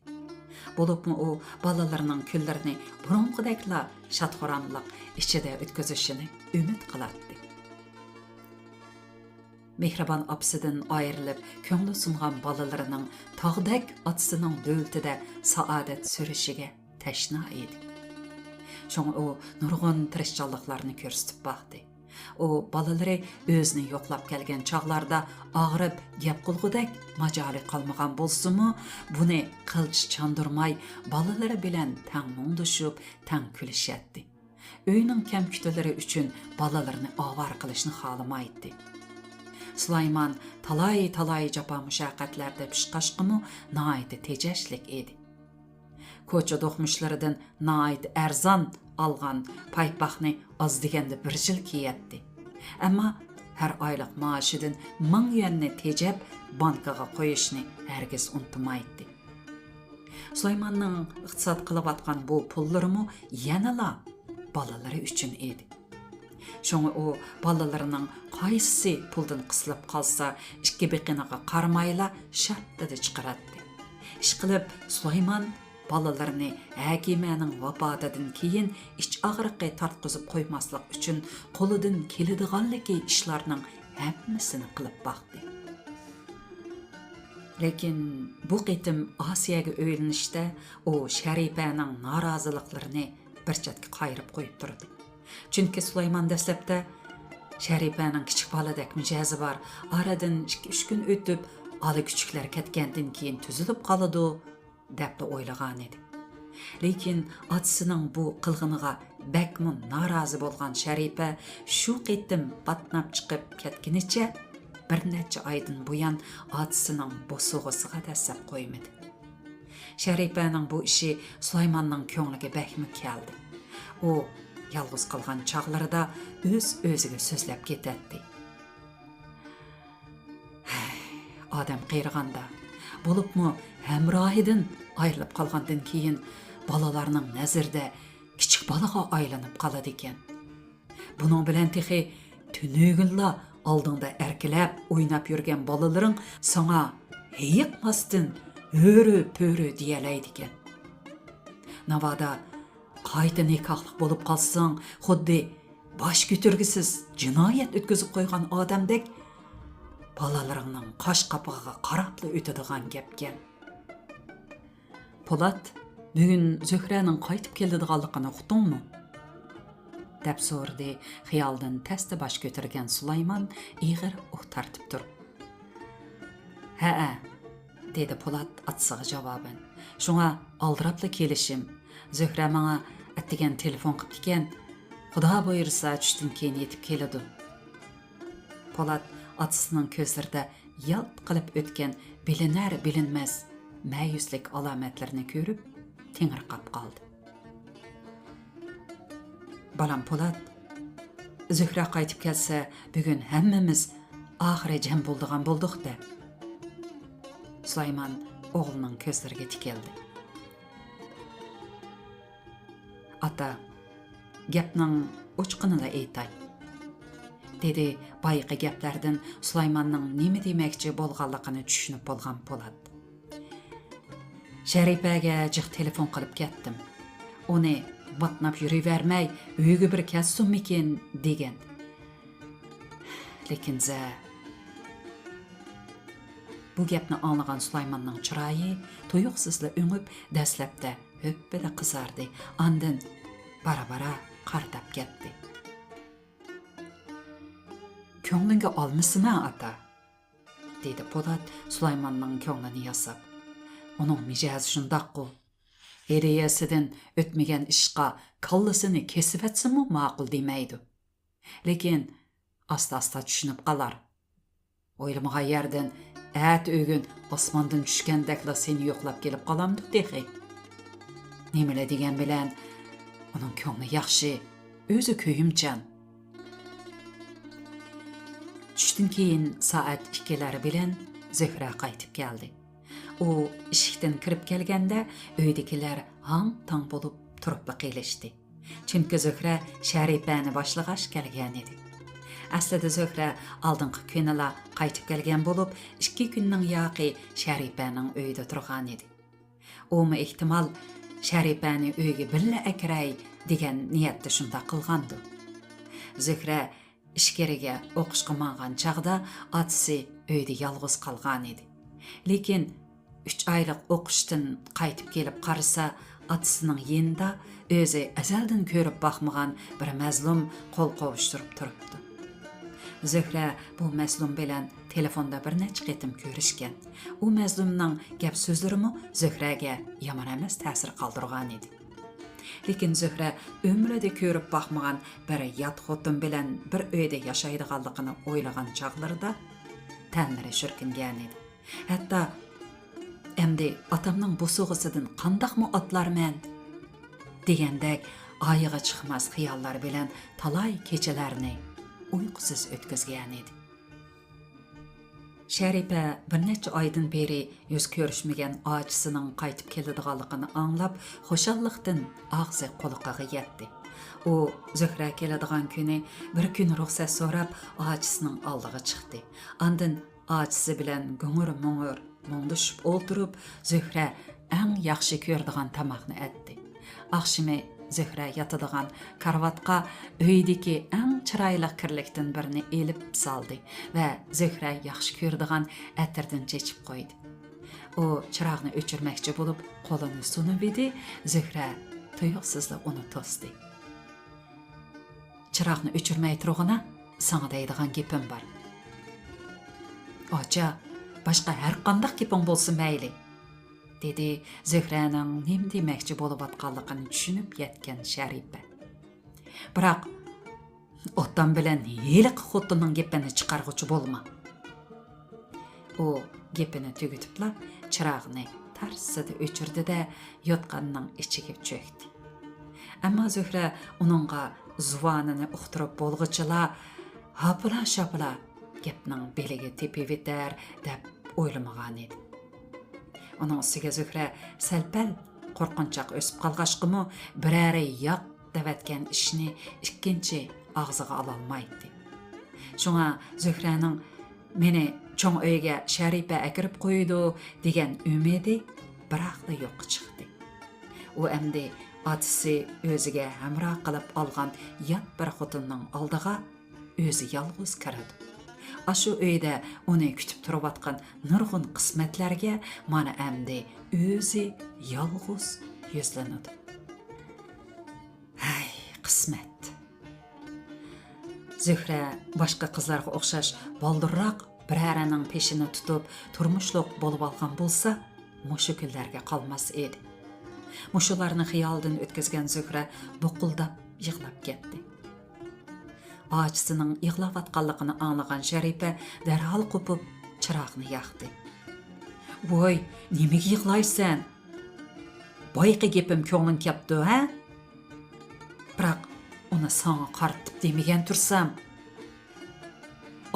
بولۇپمۇ ئۇ بالىلىرىنىڭ كۈنلىرىنى بۇرۇنقىدەكلا شادخۇراملىق ئىچىدە ئۆتكۈزۈشىنى ئۈمىد قىلاتتى. مېھرىبان ئاپىسىدىن ئايرىلىپ، كۆڭلى سۇنغان بالىلىرىنىڭ تاغدەك ئاتىسىنىڭ دۆلىتىدە سائادەت سۈرۈشىگە تەشنا ئىدى. شۇڭا ئۇ نۇرغۇن تىرىشچانلىقلارنى كۆرسىتىپ باقتى. ئۇ بالىلىرى ئۆزىنى يوقلاپ كەلگەن چاغلاردا ئاغرىپ گەپ قىلغۇدەك ماجالى قالمىغان بولسىمۇ، بۇنى قىلچە چاندۇرماي، بالىلىرى بىلەن تەڭ مۇڭدىشىپ، تەڭ كۈلۈشەتتى. ئۆينىڭ كەم-كۈتۈلىرى ئۈچۈن بالىلىرىنى ئاۋارە قىلىشنى خالىمايتتى. سۇلايمان تالاي-تالاي جاپا-مۇشەققەتلەردە پىشقاچقىمۇ ناھايىتى تېجەشلىك ئىدى. كوچا دوقمۇشلىرىدىن ناھايىتى ئەرزان ئالغان پايپاقنى ئاز دېگەندە بىر يىل كىيەتتى. ئەمما ھەر ئايلىق مائاشىدىن مىڭ يۈەننى تېجەپ، بانكىغا قويۇشنى ھەرگىز ئۇنتۇمايتتى. سۇلايماننىڭ ئىقتىساد قىلىۋاتقان بۇ پۇللىرىمۇ يەنىلا بالىلىرى ئۈچۈن ئىدى. شۇڭا ئۇ بالىلىرىنىڭ قايسىسى پۇلدىن قىسىلىپ قالسا، ئىككى بېقىنىغا قارىمايلا شاپتىدە چىقىراتتى. ئىشقىلىپ، سۇلايمان بالىلىرىنى ھەكىمەنىڭ ۋاپاتىدىن كېيىن ئىچ ئاغرىقى تارتقۇزۇپ قويماسلىق ئۈچۈن قولىدىن كېلىدىغانلىكى ئىشلارنىڭ ھەممىسىنى قىلىپ باقتى. لېكىن بۇ قېتىم ئاسىيەگە ئۆيلىنىشتە ئۇ شەرىپەنىڭ نارازىلىقلىرىنى بىر چەتكە قايرىپ قويۇپ تۇردى. چۈنكى سۇلايمان دەسلەپتە شەرىپەنىڭ كىچىك بالىدەك مىجەزى بار، ئارىدىن ئىككى-ئۈچ كۈن ئۆتۈپ، ئالا-كۈچۈكلەر كەتكەندىن كېيىن تۈزۈلۈپ قالىدۇ، دەپلا ئويلىغانىدى. لېكىن ئاتىسىنىڭ بۇ قىلغىنىغا بەكمۇ نارازى بولغان شەرىپە شۇ قېتىم باتناپ چىقىپ كەتكىنىچە بىر نەچچە ئايدىن بۇيان ئاتىسىنىڭ بوسۇغىسىغا دەسسەپ قويمىدى. شەرىپەنىڭ بۇ ئىشى سۇلايماننىڭ كۆڭلىگە بەكمۇ كەلدى. ئۇ يالغۇز قالغان چاغلىرىدا ئۆز-ئۆزىگە سۆزلەپ كېتەتتى. ھەي، ئادەم قېرىغاندا، بولۇپمۇ ھەمراھىدىن ئايرىلىپ قالغاندىن كېيىن بالىلارنىڭ نەزىرىدە كىچىك بالىغا ئايلىنىپ قالىدىكەن. بۇنىڭ بىلەن تېخى تۈنۈگۈنلا ئالدىڭدا ئەركىلەپ ئويناپ يۈرگەن بالىلىرىڭ ساڭا ھېيىقماستىن ھۆرۈ-پۆرۈ دېيەلەيدىكەن. ناۋادا قايتا نىكاھلىق بولۇپ قالساڭ، خۇددى باش كۆتۈرگۈسىز جىنايەت ئۆتكۈزۈپ قويغان ئادەمدەك بالىلىرىڭنىڭ قاش قاپىقىغا قاراپلا ئۆتىدىغان گەپكەن. پولات، بۈگۈن زۆھرەنىڭ قايتىپ كېلىدىغانلىقىنى ئۇقتۇڭمۇ؟ دەپ سورىدى خىيالدىن تەستە باش كۆتۈرگەن سۇلايمان ئېغىر ئۇھ تارتىپ تۇرۇپ. ھەئە، دېدى پولات ئاتىسىغا جاۋابەن. شۇڭا ئالدىراپلا كېلىشىم. زۆھرە ماڭا ئەتىگەن تېلېفون قىپتىكەن. خۇدا بۇيرۇسا چۈشتىن كېيىن يېتىپ كېلىدۇ. پولات ئاتىسىنىڭ كۆزلىرىدە يالت قىلىپ ئۆتكەن بىلىنەر-بىلىنمەس مەيۈسلۈك ئالامەتلىرىنى كۆرۈپ تېڭىرقاپ قالدى. بالام پولات، زۆھرە قايتىپ كەلسە، بۈگۈن ھەممىمىز ئاخىرى جەم بولىدىغان بولدۇق-دە. سۇلايمان ئوغلىنىڭ كۆزلىرىگە تىكىلدى. ئاتا، گەپنىڭ ئوچۇقىنىلا ئېيتاي، دېدى بايىقى گەپلەردىن سۇلايماننىڭ نېمە دېمەكچى بولغانلىقىنى چۈشىنىپ بولغان پولات. شەرىپەگە جىق تېلېفون قىلىپ كەتتىم. ئۇنى باتناپ يۈرۈۋەرمەي، ئۆيگە بىر كەلسۇنمىكىن دېگەن. لېكىن زە. بۇ گەپنى ئاڭلىغان سۇلايماننىڭ چىرايى تۇيۇقسىزلا ئۆڭۈپ، دەسلەپتە ھۆپپىدە قىزاردى، ئاندىن بارا-بارا قارىداپ كەتتى. كۆڭلۈڭگە ئالمىسىمەن، ئاتا، دېدى پولات سۇلايماننىڭ كۆڭلىنى ياساپ. ئۇنىڭ مىجەزى شۇنداققۇ. ئىدىيەسىدىن ئۆتمىگەن ئىشقا كاللىسىنى كېسىۋەتسىمۇ ماقۇل دېمەيدۇ. لېكىن ئاستا-ئاستا چۈشىنىپ قالار. ئويلىمىغان يەردىن ئەتە ئۆگۈن ئاسماندىن چۈشكەندەكلا سېنى يوقلاپ كېلىپ قالامدۇ تېخى؟ نېمىلا دېگەن بىلەن ئۇنىڭ كۆڭلى ياخشى، ئۆزى كۆيۈمچان. چۈشتىن كېيىن سائەت ئىككىلەر بىلەن زۆھرە قايتىپ كەلدى. ئۇ ئىشىكتىن كىرىپ كەلگەندە، ئۆيدىكىلەر ھاڭ-تاڭ بولۇپ تۇرۇپلا قېلىشتى. چۈنكى زۆھرە شەرىپەنى باشلىغاچ كەلگەنىدى. ئەسلىدە زۆھرە ئالدىنقى كۈنىلا قايتىپ كەلگەن بولۇپ، ئىككى كۈننىڭ ياقى شەرىپەنىڭ ئۆيىدە تۇرغانىدى. ئۇمۇ ئېھتىمال، شەرىپەنى ئۆيگە بىللە ئەكىرەي دېگەن نىيەتتە شۇنداق قىلغاندۇ. زۆھرە ئىچكىرىگە ئوقۇشقا ماڭغان چاغدا ئاتىسى ئۆيدە يالغۇز قالغانىدى. لېكىن ئۈچ ئايلىق ئوقۇشتىن قايتىپ كېلىپ قارىسا، ئاتىسىنىڭ يېنىدا ئۆزى ئەزەلدىن كۆرۈپ باقمىغان بىر مەزلۇم قول قوۋۇشتۇرۇپ تۇرۇپتۇ. زۆھرە بۇ مەزلۇم بىلەن تېلېفوندا بىر نەچچە قېتىم كۆرۈشكەن. ئۇ مەزلۇمنىڭ گەپ سۆزلىرىمۇ زۆھرەگە يامان ئەمەس تەسىر قالدۇرغانىدى. لېكىن زۆھرە ئۆمرىدە كۆرۈپ باقمىغان بىر يات خوتۇن بىلەن بىر ئۆيدە ياشايدىغانلىقىنى ئويلىغان چاغلىرىدا تەنلىرى شۈركۈنگەنىدى. ھەتتا، «ئەمدى ئاتامنىڭ بوسۇغىسىدىن قانداقمۇ ئاتلارمەن؟» دېگەندەك ئايىغى چىقماس خىياللار بىلەن تالاي كېچىلەرنى ئۇيقۇسىز ئۆتكۈزگەنىدى. شەرىپە بىر نەچچە ئايدىن بېرى يۈز كۆرۈشمىگەن ئاچىسىنىڭ قايتىپ كېلىدىغانلىقىنى ئاڭلاپ، خۇشاللىقتىن ئاغزى قۇلىقىغا يەتتى. ئۇ زۆھرە كېلىدىغان كۈنى بىر كۈن رۇخسەت سوراپ، ئاچىسىنىڭ ئالدىغا چىقتى. ئاندىن ئاچىسى بىلەن گۇڭۇر-مۇڭۇر مۇڭدىشىپ ئولتۇرۇپ، زۆھرە ئەڭ ياخشى كۆرىدىغان تاماقنى ئەتتى. ئاخشىمى زۆھرە ياتىدىغان كارىۋاتقا ئۆيدىكى ئەڭ چىرايلىق كىرلىكتىن بىرنى ئېلىپ سالدى ۋە زۆھرە ياخشى كۆرىدىغان ئەتىردىن چېچىپ قويدى. ئۇ چىراغنى ئۆچۈرمەكچى بولۇپ قولىنى سۇنۇۋىدى، زۆھرە تۇيۇقسىزلا ئۇنى توستى. «چىراغنى ئۆچۈرمەي تۇرغىنا، ساڭا دەيدىغان گېپىم بار.» «ئاچا، باشقا ھەر قانداق گېپىڭ بولسا مەيلى.» دېدى زۆھرەنىڭ نېمە دېمەكچى بولۇۋاتقانلىقىنى چۈشىنىپ يەتكەن شەرىپە. «بىراق، ئاتام بىلەن ھېلىقى خوتۇننىڭ گېپىنى چىقارغۇچى بولما.» ئۇ گېپىنى تۈگىتىپلا، چىراغنى تارسىدا ئۆچۈردى-دە، يوتقاننىڭ ئىچىگە چۆكتى. ئەمما زۆھرە ئۇنىڭغا زۇۋانىنى ئۇقتۇرۇپ بولغۇچىلا، ھاپىلا-شاپىلا گەپنىڭ بېلىگە تېپىۋېتەر دەپ ئويلىمىغانىدى. ئۇنىڭ ئۈستىگە زۆھرە سەل-پەل قورقۇنچاق ئۆسۈپ قالغاچقىمۇ، بىرەرى ياق دەۋەتكەن ئىشنى ئىككىنچى ئاغزىغا ئالالمايتتى. شۇڭا زۆھرەنىڭ «مېنى چوڭ ئۆيگە شەرىپە ئەكىرىپ قويىدۇ» دېگەن ئۈمىدى بىراقلا يوققا چىقتى. ئۇ ئەمدى ئاتىسى ئۆزىگە ھەمراھ قىلىپ ئالغان يات بىر خوتۇننىڭ ئالدىغا ئۆزى يالغۇز كىرىدۇ. ئاشۇ ئۆيدە ئۇنى كۈتۈپ تۇرۇۋاتقان نۇرغۇن قىسمەتلەرگە مانا ئەمدى ئۆزى يالغۇز يۈزلىنىدۇ. ھەي، قىسمەت! زۆھرە باشقا قىزلارغا ئوخشاش بالدۇرراق بىرەرىنىڭ پېشىنى تۇتۇپ، تۇرمۇشلۇق بولۇۋالغان بولسا، مۇشۇ كۈنلەرگە قالماس ئىدى. مۇشۇلارنى خىيالىدىن ئۆتكۈزگەن زۆھرە بۇقۇلداپ يىغلاپ كەتتى. ئاچىسىنىڭ يىغلاۋاتقانلىقىنى ئاڭلىغان شەرىپە دەرھال قوپۇپ، چىراغنى ياقتى. «ۋوي، نېمىگە يىغلايسەن؟ بايىقى گېپىم كۆڭلۈڭ كەپتۇ، ھە؟ بىراق ئۇنى ساڭا قارىتىپ دېمىگەن تۇرسام،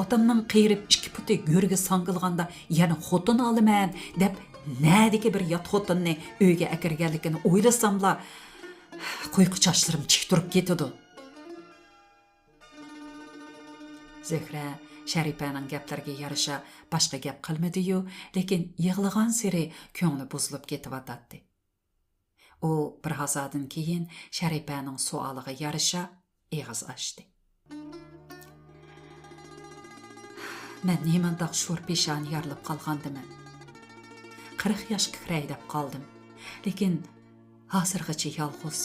ئاتامنىڭ قېرىپ ئىككى پۇتى گۆرگە ساڭگىلىغاندا يەنە خوتۇن ئالىمەن دەپ، نەدىكى بىر يات خوتۇننى ئۆيگە ئەكىرگەنلىكىنى ئويلىساملا، قۇيقۇ چاچلىرىم تىك تۇرۇپ كېتىدۇ.» زۆھرە شەرىپەنىڭ گەپلىرىگە يارىشا باشقا گەپ قىلمىدىيۇ، لېكىن يىغلىغانسېرى كۆڭلى بۇزۇلۇپ كېتىۋاتاتتى. ئۇ بىر ھازادىن كېيىن شەرىپەنىڭ سوئالىغا يارىشا ئېغىز ئاچتى. مەن نېمانداق شور پېشانە يارىلىپ قالغاندىمەن؟ قىرىق ياشقا كىرەي دەپ قالدىم. لېكىن ھازىرغىچە يالغۇز.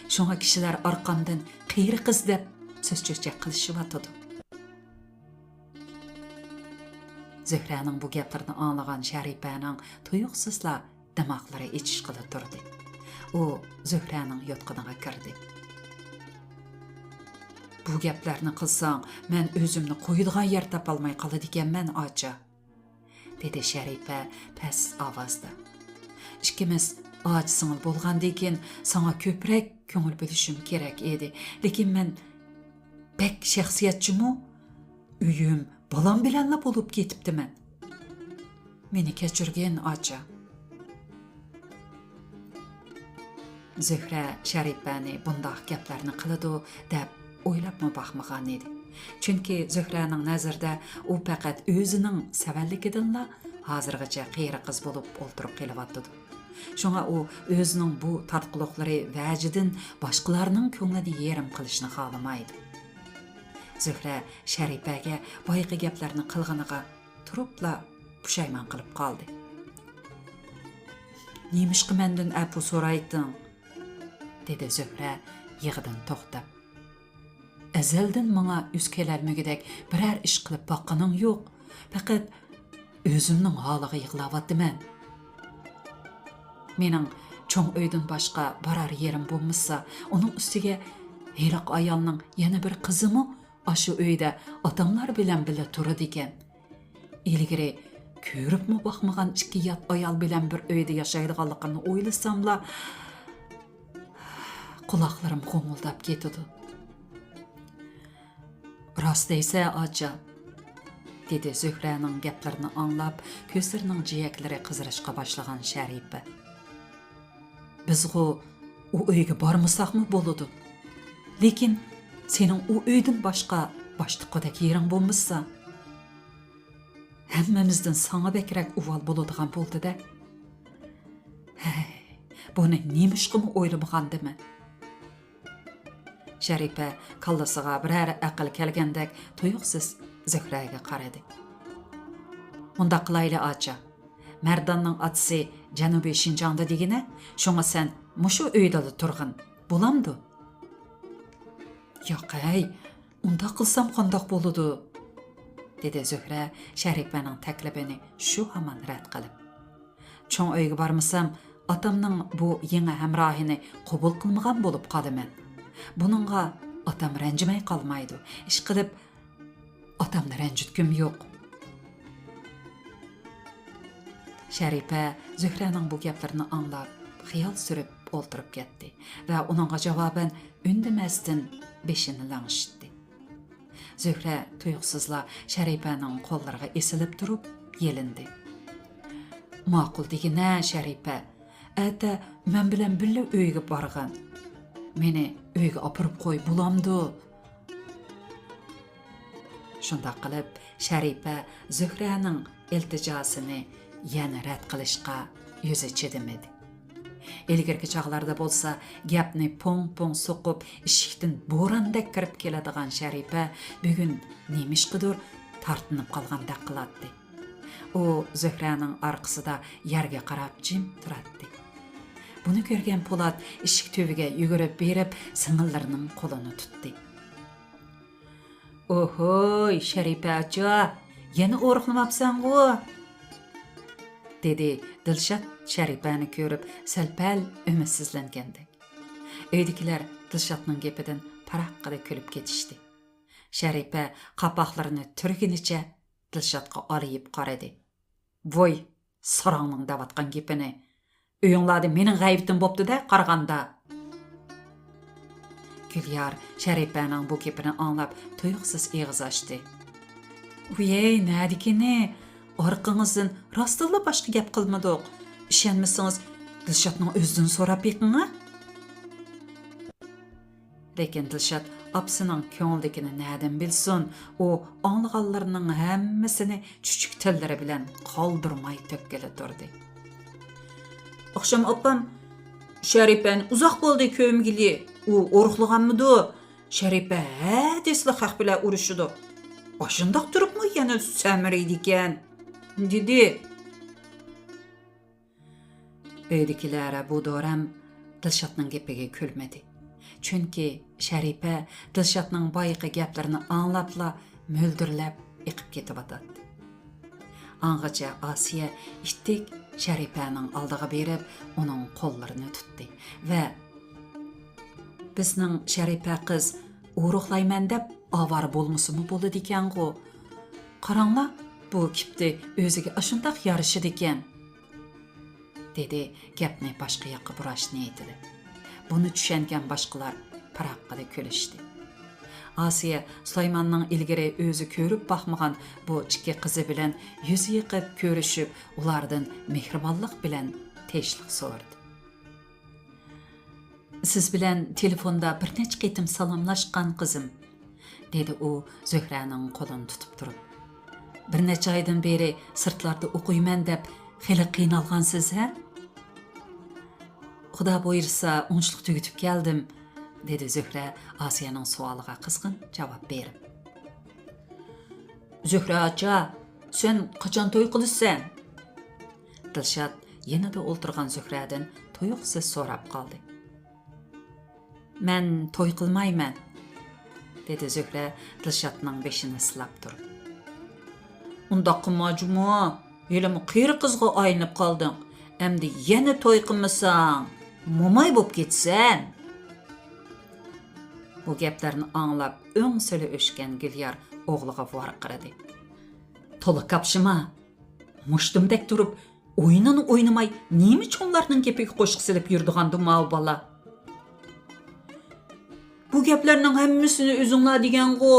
شۇڭا كىشىلەر ئارقامدىن قېرى قىز دەپ سۆز-چۆچەك قىلىشىۋاتىدۇ. زۆھرەنىڭ بۇ گەپلىرىنى ئاڭلىغان شەرىپەنىڭ تۇيۇقسىزلا دىماغلىرى ئېچىشقىلا تۇردى. ئۇ زۆھرەنىڭ يوتقىنىغا كىردى. بۇ گەپلەرنى قىلساڭ، مەن ئۆزۈمنى قويىدىغان يەر تاپالماي قالىدىكەنمەن، ئاچا، دېدى شەرىپە پەس ئاۋازدا. ئىككىمىز ئاچا-سىڭىل بولغاندىن كېيىن ساڭا كۆپرەك كۆڭۈل بۆلۈشۈم كېرەك ئىدى، لېكىن مەن بەك شەخسىيەتچىمۇ؟ ئۆيۈم، بالام بىلەنلا بولۇپ كېتىپتىمەن. مېنى كەچۈرگىن، ئاچا. زۆھرە شەرىپەنى بۇنداق گەپلەرنى قىلىدۇ دەپ ئويلاپمۇ باقمىغان ئىدى. چۈنكى زۆھرەنىڭ نەزىرىدە ئۇ پەقەت ئۆزىنىڭ سەۋەنلىكىدىنلا ھازىرغىچە قېرى قىز بولۇپ ئولتۇرۇپ قېلىۋاتىدۇ. شۇڭا ئۇ ئۆزىنىڭ بۇ تارتقۇلۇقلىرى ۋەجىدىن باشقىلارنىڭ كۆڭلىنى يېرىم قىلىشنى خالىمايدۇ. زۆھرە شەرىپەگە بايىقى گەپلەرنى قىلغىنىغا تۇرۇپلا پۇشايمان قىلىپ قالدى. نېمىشقا مەندىن ئەپۇ سورايتتىڭ؟ دېدى زۆھرە يىغىدىن توختاپ. ئەزەلدىن ماڭا يۈز كېلەلمىگۈدەك بىرەر ئىش قىلىپ باققىنىڭ يوق. پەقەت ئۆزۈمنىڭ ھالىغا يىغلاۋاتىمەن. مېنىڭ چوڭ ئۆيدىن باشقا بارار يېرىم بولمىسا، ئۇنىڭ ئۈستىگە ھېلىقى ئايالنىڭ يەنە بىر قىزىمۇ ئاشۇ ئۆيدە ئاتاملار بىلەن بىللە تۇرىدىكەن. ئىلگىرى كۆرۈپمۇ باقمىغان ئىككى يات ئايال بىلەن بىر ئۆيدە ياشايدىغانلىقىمنى ئويلىساملا، قۇلاقلىرىم غوڭۇلداپ كېتىدۇ. راست دەيسە، ئاچا، دېدى زۆھرەنىڭ گەپلىرىنى ئاڭلاپ، كۆزلىرىنىڭ جىيەكلىرى قىزىرىشقا باشلىغان شەرىپە. بىزغۇ ئۇ ئۆيگە بارمىساقمۇ بولىدۇ. لېكىن سېنىڭ ئۇ ئۆيدىن باشقا باشتۇققۇدەك يېرىڭ بولمىسا، ھەممىمىزدىن ساڭا بەكرەك ئۇۋال بولىدىغان بولدى-دە. ھەي، بۇنى نېمىشقىمۇ ئويلىمىغاندىمەن؟ شەرىپە كاللىسىغا بىرەر ئەقىل كەلگەندەك تۇيۇقسىز زۆھرەگە قارىدى. مۇنداق قىلايلى، ئاچا. مەرداننىڭ ئاتىسى جەنۇبىي شىنجاڭدا دېگىنە، شۇڭا سەن مۇشۇ ئۆيدىلا تۇرغىن، بولامدۇ؟ ياق ھەي، ئۇنداق قىلسام قانداق بولىدۇ؟ دېدى زۆھرە شەرىپەنىڭ تەكلىپىنى شۇ ھامان رەت قىلىپ. چوڭ ئۆيگە بارمىسام، ئاتامنىڭ بۇ يېڭى ھەمراھىنى قوبۇل قىلمىغان بولۇپ قالىمەن. بۇنىڭغا ئاتام رەنجىمەي قالمايدۇ. ئىشقىلىپ، ئاتامنى رەنجىتكۈم يوق. شەرىپە زۆھرەنىڭ بۇ گەپلىرىنى ئاڭلاپ، خىيال سۈرۈپ ئولتۇرۇپ كەتتى ۋە ئۇنىڭغا جاۋابەن ئۈندىمەستىن بېشىنى لىڭشىتتى. زۆھرە تۇيۇقسىزلا شەرىپەنىڭ قوللىرىغا ئېسىلىپ تۇرۇپ يېلىندى. ماقۇل دېگىنە، شەرىپە. ئەتە مەن بىلەن بىللە ئۆيگە بارغىن. مېنى ئۆيگە ئاپىرىپ قوي، بولامدۇ؟ شۇنداق قىلىپ، شەرىپە زۆھرەنىڭ ئىلتىجاسىنى يەنە رەت قىلىشقا يۈزى چىدىمىدى. ئىلگىرىكى چاغلاردا بولسا گەپنى پوڭ-پوڭ سوقۇپ، ئىشىكتىن بوراندەك كىرىپ كېلىدىغان شەرىپە بۈگۈن نېمىشقىدۇر تارتىنىپ قالغاندەك قىلاتتى. ئۇ زۆھرەنىڭ ئارقىسىدا يەرگە قاراپ جىم تۇراتتى. بۇنى كۆرگەن پولات ئىشىك تۈۋىگە يۈگۈرۈپ بېرىپ، سىڭىللىرىنىڭ قولىنى تۇتتى. ئوھوي، شەرىپە ئاچا، يەنە ئورۇقلىماپسەنغۇ؟ دېدى دىلشات شەرىپەنى كۆرۈپ سەل-پەل ئۈمىدسىزلەنگەندەك. ئۆيدىكىلەر دىلشاتنىڭ گېپىدىن پاراققىدە كۈلۈپ كېتىشتى. شەرىپە قاپاقلىرىنى تۈرگىنىچە دىلشاتقا ئالىيىپ قارىدى. ۋوي، ساراڭنىڭ دەۋاتقان گېپىنى. ئۆيۈڭلاردا مېنىڭ غەيۋىتىم بوپتۇ-دە قارىغاندا. گۈليار شەرىپەنىڭ بۇ گېپىنى ئاڭلاپ تۇيۇقسىز ئېغىز ئاچتى. ۋىيەي، نەدىكىنى؟ ئارقىڭىزدىن راستتىنلا باشقا گەپ قىلمىدۇق. ئىشەنمىسىڭىز، دىلشاتنىڭ ئۆزىدىن سوراپ بېقىڭا. لېكىن دىلشات ئاپىسىنىڭ كۆڭلىدىكىنى نەدىن بىلسۇن، ئۇ ئاڭلىغانلىرىنىڭ ھەممىسىنى چۈچۈك تىللىرى بىلەن قالدۇرماي تۆككىلى تۇردى. ئاخشام ئاپام، شەرىپەنى ئۇزاق بولدى كۆرمىگىلى، ئۇ ئورۇقلىغانمىدۇ؟ شەرىپە ھە دېسىلا خەق بىلەن ئۇرۇشىدۇ. ئاشۇنداق تۇرۇپمۇ يەنە سەمرەيدىكەن، دېدى. ئۆيدىكىلەر بۇ دورەم دىلشاتنىڭ گېپىگە كۈلمىدى. چۈنكى شەرىپە دىلشاتنىڭ بايىقى گەپلىرىنى ئاڭلاپلا مۆلدۈرلەپ ئېقىپ كېتىۋاتاتتى. ئاڭغىچە ئاسىيە ئىتتىك شەرىپەنىڭ ئالدىغا بېرىپ، ئۇنىڭ قوللىرىنى تۇتتى ۋە «بىزنىڭ شەرىپە قىز ئورۇقلايمەن دەپ ئاۋارە بولمىسىمۇ بولىدىكەنغۇ؟ قاراڭلار، بۇ كىپتى ئۆزىگە ئاشۇنداق يارىشىدىكەن» دېدى گەپنى باشقا ياققا بۇراش نىيىتىدە. بۇنى چۈشەنگەن باشقىلار پاراققىدە كۈلۈشتى. ئاسىيە سۇلايماننىڭ ئىلگىرى ئۆزى كۆرۈپ باقمىغان بۇ ئىككى قىزى بىلەن يۈز يېقىپ كۆرۈشۈپ، ئۇلاردىن مېھرىبانلىق بىلەن تىنچلىق سورىدى. «سىز بىلەن تېلېفوندا بىر نەچچە قېتىم سالاملاشقان، قىزىم»، دېدى ئۇ زۆھرەنىڭ قولىنى تۇتۇپ تۇرۇپ. «بىر نەچچە ئايدىن بېرى سىرتلاردا ئوقۇيمەن دەپ خېلى قىينالغانسىز، ھە؟» «خۇدا بۇيرۇسا، ئوڭۇشلۇق تۈگىتىپ كەلدىم»، دېدى زۆھرە ئاسىيەنىڭ سوئالىغا قىزغىن جاۋاب بېرىپ. «زۆھرە ئاچا، سەن قاچان توي قىلىسەن؟» دىلشات يېنىدا ئولتۇرغان زۆھرەدىن تۇيۇقسىز سوراپ قالدى. «مەن توي قىلمايمەن»، دېدى زۆھرە دىلشاتنىڭ بېشىنى سىلاپ تۇرۇپ. «ئۇنداق قىلما جۇمۇ، ھېلىمۇ قېرى قىزغا ئايلىنىپ قالدىڭ. ئەمدى يەنە توي قىلمىساڭ، موماي بولۇپ كېتىسەن.» بۇ گەپلەرنى ئاڭلاپ ئۆڭسۈلى ئۆچكەن گۈليار ئوغلىغا ۋارقىرىدى. «تولا كاپشىما! مۇشتۇمدەك تۇرۇپ، ئويۇنىنى ئوينىماي، نېمە چوڭلارنىڭ گېپىگە قوشۇق سېلىپ يۈرىدىغاندۇ ماۋۇ بالا؟» «بۇ گەپلەرنىڭ ھەممىسىنى ئۆزۈڭلار دېگەنغۇ؟»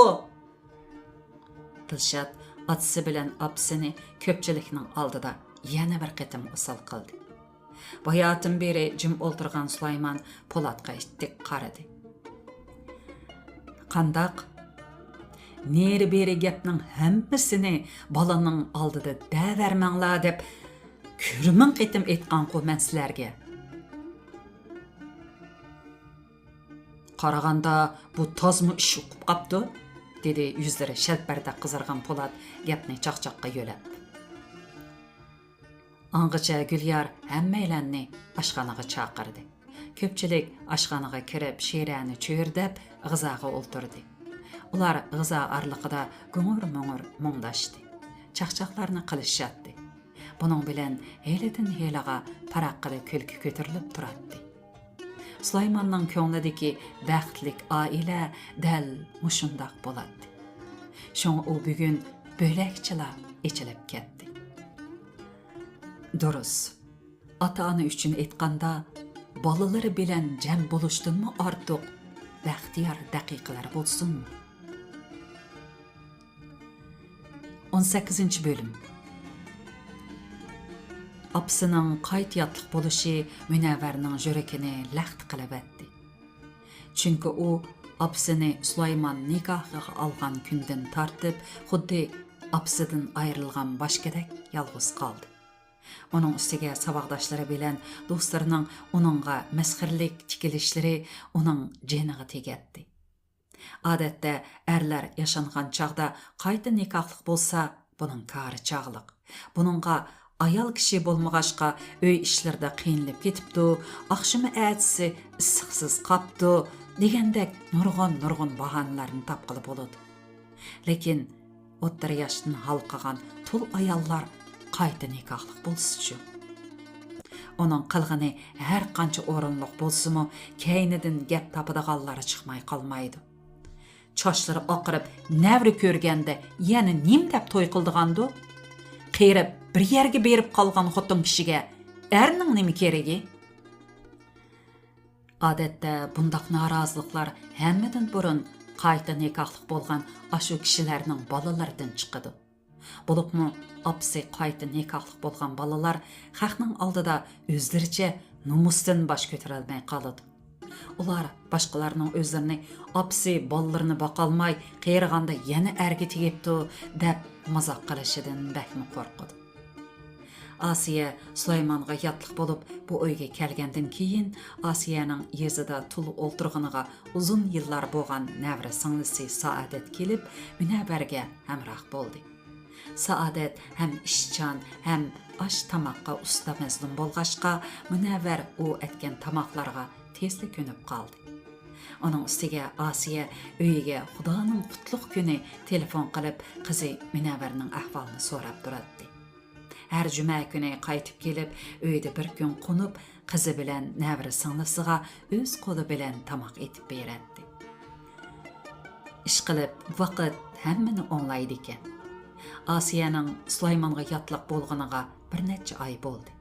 دىلشات ئاتىسى بىلەن ئاپىسىنى كۆپچىلىكنىڭ ئالدىدا يەنە بىر قېتىم ئوسال قىلدى. باياتىن بېرى جىم ئولتۇرغان سۇلايمان پولاتقا ئىتتىك قارىدى. «قانداق؟ نېرى-بېرى گەپنىڭ ھەممىسىنى بالىنىڭ ئالدىدا دەۋەرمەڭلار دەپ كۆرمىڭ قېتىم ئېيتقانقۇ مەن سىلەرگە.» «قارىغاندا بۇ تازمۇ ئىش ئۇقۇپ قاپتۇ»، دېدى يۈزلىرى شەلپەردەك قىزارغان پولات گەپنى چاقچاققا يۆلەپ. ئاڭغىچە گۈليار ھەممەيلەننى ئاشخانىغا چاقىردى. كۆپچىلىك ئاشخانىغا كىرىپ، شىرەنى چۆرىدەپ، غىزاغا ئولتۇردى. ئۇلار غىزا ئارىلىقىدا گۇڭۇر-مۇڭۇر مۇڭداشتى. چاقچاقلارنى قىلىشاتتى. بۇنىڭ بىلەن ھېلىدىن ھېلىغا پاراققىدە كۈلكە كۆتۈرۈلۈپ تۇراتتى. سۇلايماننىڭ كۆڭلىدىكى بەختلىك ئائىلە دەل مۇشۇنداق بولاتتى. شۇڭا ئۇ بۈگۈن بۆلەكچىلا ئېچىلىپ كەتتى. دۇرۇس، ئاتا-ئانا ئۈچۈن ئېيتقاندا، بالىلىرى بىلەن جەم بولۇشتىنمۇ ئارتۇق بەختىيار دەقىقىلەر بولسۇنمۇ؟ ئون سەككىزىنچى بۆلۈم. ئاپىسىنىڭ قايتا ياتلىق بولۇشى مۇنەۋۋەرنىڭ يۈرىكىنى لەختە قىلىۋەتتى. چۈنكى ئۇ ئاپىسىنى سۇلايمان نىكاھىغا ئالغان كۈندىن تارتىپ خۇددى ئاپىسىدىن ئايرىلغان باشكىدەك يالغۇز قالدى. ئۇنىڭ ئۈستىگە ساۋاقداشلىرى بىلەن دوستلىرىنىڭ ئۇنىڭغا مەسخىرىلىك تىكىلىشلىرى ئۇنىڭ جېنىغا تېگەتتى. ئادەتتە ئەرلەر ياشانغان چاغدا قايتا نىكاھلىق بولسا، بۇنىڭ كارى چاغلىق. بۇنىڭغا ئايال كىشى بولمىغاچقا، ئۆي ئىشلىرىدا قىينىلىپ كېتىپتۇ، ئاخشىمى ئەتىسى ئىسسىقسىز قاپتۇ دېگەندەك نۇرغۇن-نۇرغۇن باھانىلەرنى تاپقىلى بولىدۇ. لېكىن ئوتتۇرا ياشتىن ھالقىغان تۇل ئاياللار قايتا نىكاھلىق بولسىچۇ؟ ئۇنىڭ قىلغىنى ھەر قانچە ئورۇنلۇق بولسىمۇ، كەينىدىن گەپ تاپىدىغانلار چىقماي قالمايدۇ. چاچلىرى ئاقىرىپ نەۋرە كۆرگەندە يەنە نېمە دەپ توي قىلىدىغاندۇ؟ قېرىپ بىر يەرگە بېرىپ قالغان خوتۇن كىشىگە ئەرنىڭ نېمە كېرىكى؟ ئادەتتە بۇنداق نارازىلىقلار ھەممىدىن بۇرۇن قايتا نىكاھلىق بولغان ئاشۇ كىشىلەرنىڭ بالىلىرىدىن چىقىدۇ. بولۇپمۇ ئاپىسى قايتا نىكاھلىق بولغان بالىلار خەقنىڭ ئالدىدا ئۆزلىرىچە نومۇستىن باش كۆتۈرەلمەي قالىدۇ. ئۇلار باشقىلارنىڭ ئۆزلىرىنى ئاپىسى بالىلىرىنى باقالماي قېرىغاندا يەنە ئەرگە تېگىپتۇ دەپ مازاق قىلىشىدىن بەكمۇ قورقىدۇ. ئاسىيە سۇلايمانغا ياتلىق بولۇپ بۇ ئۆيگە كەلگەندىن كېيىن، ئاسىيەنىڭ يېزىدا تۇل ئولتۇرغىنىغا ئۇزۇن يىللار بولغان نەۋرە سىڭلىسى سائادەت كېلىپ مۇنەۋۋەرگە ھەمراھ بولدى. سائادەت ھەم ئىشچان، ھەم ئاش-تاماققا ئۇستا مەزلۇم بولغاچقا، مۇنەۋۋەر ئۇ ئەتكەن تاماقلارغا تېزلا كۆنۈپ قالدى. ئۇنىڭ ئۈستىگە ئاسىيە ئۆيىگە خۇدانىڭ قۇتلۇق كۈنى تېلېفون قىلىپ، قىزى مۇنەۋۋەرنىڭ ئەھۋالىنى سوراپ تۇراتتى. ھەر جۈمە كۈنى قايتىپ كېلىپ، ئۆيدە بىر كۈن قونۇپ، قىزى بىلەن نەۋرە سىڭلىسىغا ئۆز قولى بىلەن تاماق ئېتىپ بېرەتتى. ئىشقىلىپ، ۋاقىت ھەممىنى ئوڭلايدىكەن. ئاسىيەنىڭ سۇلايمانغا ياتلىق بولغىنىغا بىر نەچچە ئاي بولدى.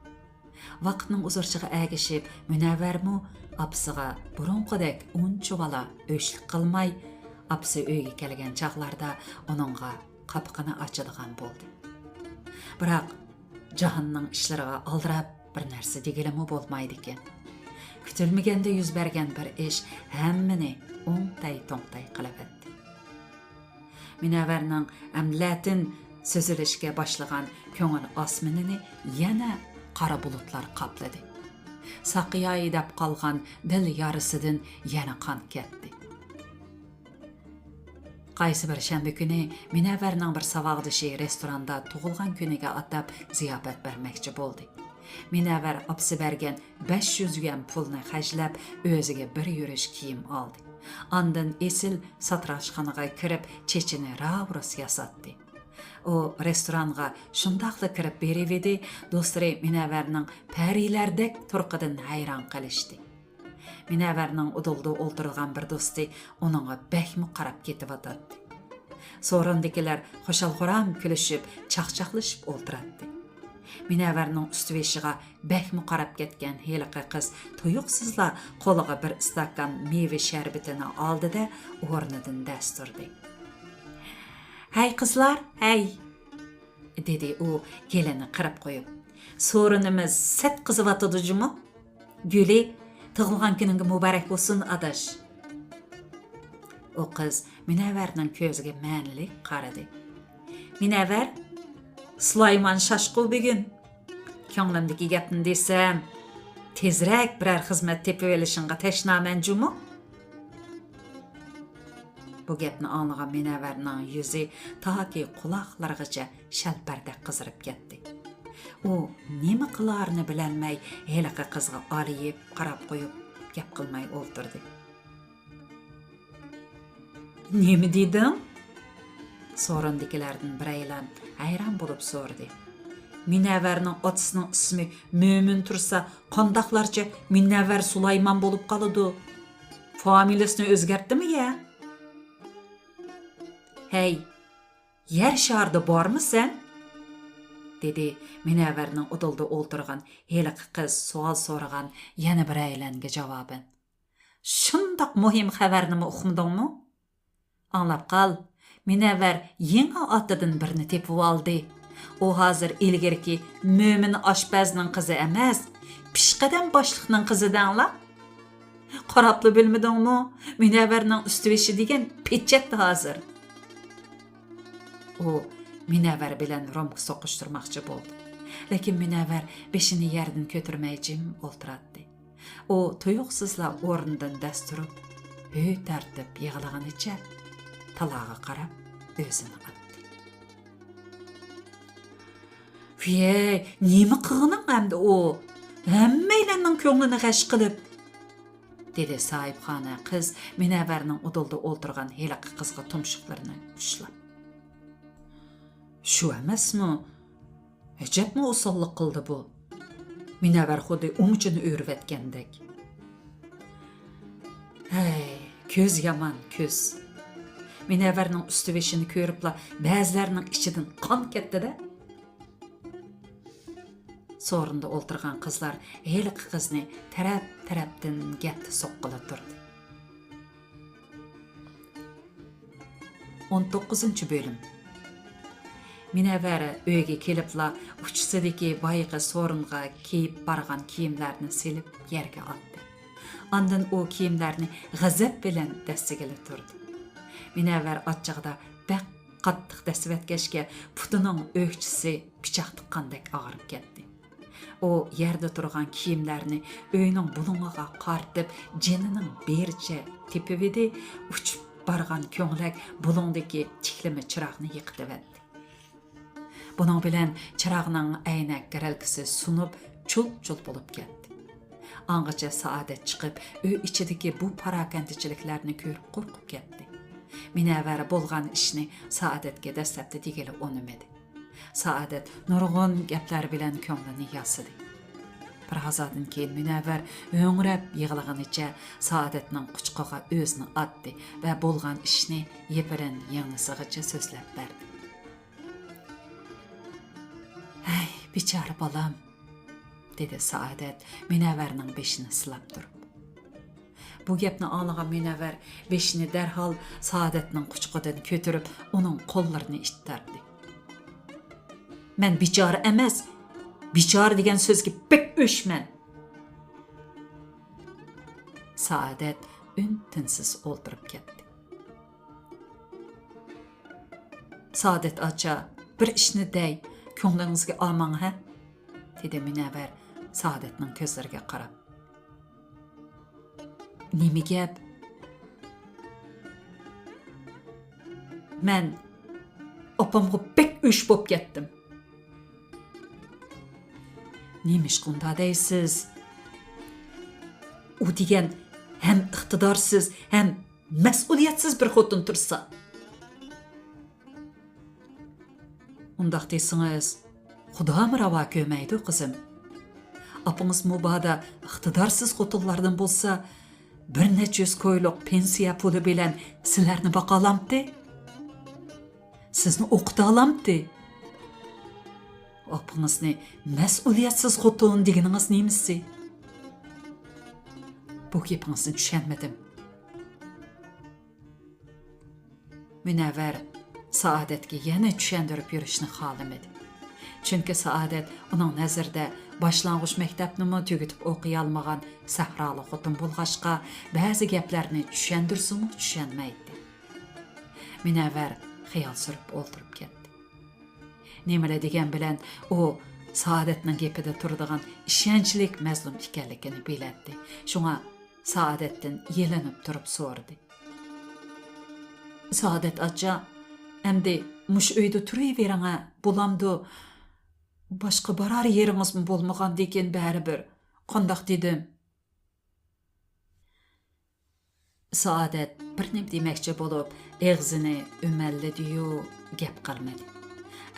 ۋاقىتنىڭ ئۇزىرىشىغا ئەگىشىپ، مۇنەۋۋەرمۇ ئاپىسىغا بۇرۇنقىدەك ئۇنچىۋالا ئۆچلۈك قىلماي، ئاپىسى ئۆيگە كەلگەن چاغلاردا ئۇنىڭغا قاپىقىنى ئاچىدىغان بولدى. بىراق، جاھاننىڭ ئىشلىرىغا ئالدىراپ بىر نەرسە دېگىلىمۇ بولمايدىكەن. كۈتۈلمىگەندە يۈز بەرگەن بىر ئىش ھەممىنى ئوڭتەي-توڭتەي قىلىۋەتتى. مۇنەۋۋەرنىڭ ئەمدىلەتىن سۈزۈلۈشكە باشلىغان كۆڭۈل ئاسمىنىنى يەنە قارا بۇلۇتلار قاپلىدى. ساقىياي دەپ قالغان دىل يارىسىدىن يەنە قان كەتتى. قايسى بىر شەنبە كۈنى مۇنەۋۋەرنىڭ بىر ساۋاقدىشى رېستوراندا تۇغۇلغان كۈنىگە ئاتاپ زىياپەت بەرمەكچى بولدى. مۇنەۋۋەر ئاپىسى بەرگەن بەش يۈز يۈەن پۇلنى خەجلەپ، ئۆزىگە بىر يۈرۈش كىيىم ئالدى. ئاندىن ئېسىل ساتىراشخانىغا كىرىپ، چېچىنى راۋۇرۇس ياساتتى. ئۇ رېستورانغا شۇنداقلا كىرىپ بېرىۋىدى، دوستلىرى مۇنەۋۋەرنىڭ پەرىلەردەك تۇرقىدىن ھەيران قېلىشتى. مۇنەۋۋەرنىڭ ئۇدۇلدا ئولتۇرغان بىر دوستى ئۇنىڭغا بەكمۇ قاراپ كېتىۋاتاتتى. سورۇندىكىلەر خۇشال-خۇرام كۈلۈشۈپ، چاقچاقلىشىپ ئولتۇراتتى. مۇنەۋۋەرنىڭ ئۈستى-بېشىغا بەكمۇ قاراپ كەتكەن ھېلىقى قىز تۇيۇقسىزلا قولىغا بىر ئىستاكان مېۋە شەربىتىنى ئالدى-دە، ئورنىدىن دەس تۇردى. «ھەي قىزلار، ھەي!» دېدى ئۇ گېلىنى قىرىپ قويۇپ. «سورۇنىمىز سەت قىزىۋاتىدۇ جۇمۇ؟ گۈلى، تۇغۇلغان كۈنۈڭگە مۇبارەك بولسۇن، ئاداش!» ئۇ قىز مۇنەۋۋەرنىڭ كۆزىگە مەنىلىك قارىدى. «مۇنەۋۋەر، سۇلايمان شاشقۇ بۈگۈن. كۆڭلۈمدىكى گەپنى دېسەم، تېزرەك بىرەر خىزمەت تېپىۋېلىشىڭغا تەشنامەن جۇمۇ.» بۇ گەپنى ئاڭلىغان مۇنەۋۋەرنىڭ يۈزى تاكى قۇلاقلىرىغىچە شەلپەردەك قىزىرىپ كەتتى. ئۇ نېمە قىلارىنى بىلەلمەي، ھېلىقى قىزغا ئالىيىپ قاراپ قويۇپ، گەپ قىلماي ئولتۇردى. «نېمە دېدىڭ؟» سورۇندىكىلەردىن بىرەيلەن ھەيران بولۇپ سورىدى. «مۇنەۋۋەرنىڭ ئاتىسىنىڭ ئىسمى مۆمىن تۇرسا، قانداقلارچە مۇنەۋۋەر سۇلايمان بولۇپ قالىدۇ؟ فامىلىسىنى ئۆزگەرتتىمۇ يە؟» «ھەي، يەر شارىدا بارمۇ سەن؟» دېدى مۇنەۋۋەرنىڭ ئۇدۇلدا ئولتۇرغان ھېلىقى قىز سوئال سورىغان يەنە بىرەيلەنگە جاۋابەن. «شۇنداق مۇھىم خەۋەرنىمۇ ئۇقمىدىڭمۇ؟ ئاڭلاپ قال، مۇنەۋۋەر يېڭى ئاتىدىن بىرنى تېپىۋالدى. ئۇ ھازىر ئىلگىرىكى مۆمىن ئاشپەزنىڭ قىزى ئەمەس، پېشقەدەم باشلىقنىڭ قىزى دەڭلا. قاراپلا بىلمىدىڭمۇ؟ مۇنەۋۋەرنىڭ ئۈستى-بېشى دېگەن پېچەت ھازىر.» ئۇ مۇنەۋۋەر بىلەن رومكا سوقۇشتۇرماقچى بولدى. لېكىن مۇنەۋۋەر بېشىنى يەردىن كۆتۈرمەي جىم ئولتۇراتتى. ئۇ تۇيۇقسىزلا ئورنىدىن دەس تۇرۇپ، ھۆ تارتىپ يىغلىغىنىچە تالاغا قاراپ ئۆزىنى ئاتتى. «ۋىيەي، نېمە قىلغىنىڭ ئەمدى ئۇ؟ ھەممەيلەننىڭ كۆڭلىنى غەش قىلىپ!» دېدى ساھىبخانا قىز مۇنەۋۋەرنىڭ ئۇدۇلدا ئولتۇرغان ھېلىقى قىزغا تۇمشۇقلىرىنى ئۇشلاپ. «شۇ ئەمەسمۇ؟ ئەجەبمۇ ئوساللىق قىلدى بۇ.» مۇنەۋۋەر خۇددى ئۇمىچىنى ئۆرۈۋەتكەندەك. ھەي، كۆز يامان، كۆز. مۇنەۋۋەرنىڭ ئۈستى بېشىنى كۆرۈپلا بەزىلەرنىڭ ئىچىدىن قان كەتتى-دە. سورۇندا ئولتۇرغان قىزلار ھېلىقى قىزنى تەرەپ-تەرەپتىن گەپتە سوققىلى تۇردى. ئون توققۇزىنچى بۆلۈم. مۇنەۋۋەر ئۆيگە كېلىپلا ئۇچىسىدىكى بايىقى سورۇنغا كىيىپ بارغان كىيىملەرنى سېلىپ يەرگە ئاتتى. ئاندىن ئۇ كىيىملەرنى غەزەپ بىلەن دەسسىگىلى تۇردى. مۇنەۋۋەر ئاچچىقىدا بەك قاتتىق دەسسىۋەتكەچكە، پۇتىنىڭ ئۆكچىسى پىچاق تىققاندەك ئاغرىپ كەتتى. ئۇ يەردە تۇرغان كىيىملەرنى ئۆينىڭ بۇلۇڭىغا قارىتىپ، جېنىنىڭ بېرىچە تېپىۋىدى، ئۇچۇپ بارغان كۆڭلەك بۇلۇڭدىكى تىكلىمە چىراغنى يىقىتىۋەتتى. بۇنىڭ بىلەن چىراغنىڭ ئەينەك گىرەلكىسى سۇنۇپ، چۇل-چۇل بولۇپ كەتتى. ئاڭغىچە سائادەت چىقىپ، ئۆي ئىچىدىكى بۇ پاراكەندىچىلىكلەرنى كۆرۈپ قورقۇپ كەتتى. مۇنەۋۋەر بولغان ئىشنى سائادەتكە دەسلەپتە دېگىلى ئۇنىمىدى. سائادەت نۇرغۇن گەپلەر بىلەن كۆڭلىنى ياسىدى. بىر ھازادىن كېيىن مۇنەۋۋەر ھۆڭرەپ يىغلىغىنىچە سائادەتنىڭ قۇچىقىغا ئۆزىنى ئاتتى ۋە بولغان ئىشنى يىپىرىن يىڭنىسىغىچە سۆزلەپ بەردى. «ھەي، بىچارە بالام!» دېدى سائادەت مۇنەۋۋەرنىڭ بېشىنى سىلاپ تۇرۇپ. بۇ گەپنى ئاڭلىغان مۇنەۋۋەر بېشىنى دەرھال سائادەتنىڭ قۇچىقىدىن كۆتۈرۈپ، ئۇنىڭ قوللىرىنى ئىتتەردى. «مەن بىچارە ئەمەس، بىچارە دېگەن سۆزگە بەك ئۆچمەن.» سائادەت ئۈن-تىنسىز ئولتۇرۇپ كەتتى. «سائادەت ئاچا، بىر ئىشنى دەي، كۆڭلىڭىزگە ئالماڭ ھە؟» دېدى مۇنەۋۋەر سائادەتنىڭ كۆزلىرىگە قاراپ. «نېمە گەپ؟» «مەن ئاپامغا بەك ئۆچ بوپ كەتتىم.» «نېمىشقا ئۇنداق دەيسىز؟ ئۇ دېگەن ھەم ئىقتىدارسىز، ھەم مەسئۇلىيەتسىز بىر خوتۇن تۇرسا.» «ئۇنداق دېسىڭىز، خۇدامۇ راۋا كۆرمەيدۇ، قىزىم. ئاپىڭىز مۇبادا ئىقتىدارسىز خوتۇنلاردىن بولسا، بىر نەچچە يۈز كويلۇق پېنسىيە پۇلى بىلەن سىلەرنى باقالامتى؟ سىزنى ئوقۇتالامتى؟ ئاپىڭىزنى مەسئۇلىيەتسىز خوتۇن دېگىنىڭىز نېمىسى؟» «بۇ گېپىڭىزنى چۈشەنمىدىم.» مۇنەۋۋەر سائادەتكە يەنە چۈشەندۈرۈپ يۈرۈشنى خالىمىدى. چۈنكى سائادەت ئۇنىڭ نەزىرىدە باشلانغۇچ مەكتەپنىمۇ تۈگىتىپ ئوقۇيالمىغان سەھرالىق خوتۇن بولغاچقا، بەزى گەپلەرنى چۈشەندۈرسىمۇ چۈشەنمەيتتى. مۇنەۋۋەر خىيال سۈرۈپ ئولتۇرۇپ كەتتى. نېمىلا دېگەن بىلەن ئۇ سائادەتنىڭ گېپىدە تۇرىدىغان ئىشەنچلىك مەزلۇم ئىكەنلىكىنى بىلەتتى. شۇڭا سائادەتتىن يېلىنىپ تۇرۇپ سورىدى. سائادەت ئاچا، ئەمدى مۇشۇ ئۆيدە تۇرۇۋېرىڭە، بولامدۇ؟ باشقا بارار يېرىڭىزمۇ بولمىغاندىكىن بەرىبىر. قانداق دېدىم؟ سائادەت بىر نېمە دېمەكچى بولۇپ، ئېغىزىنى ئۈمەللىدىيۇ، گەپ قىلمىدى.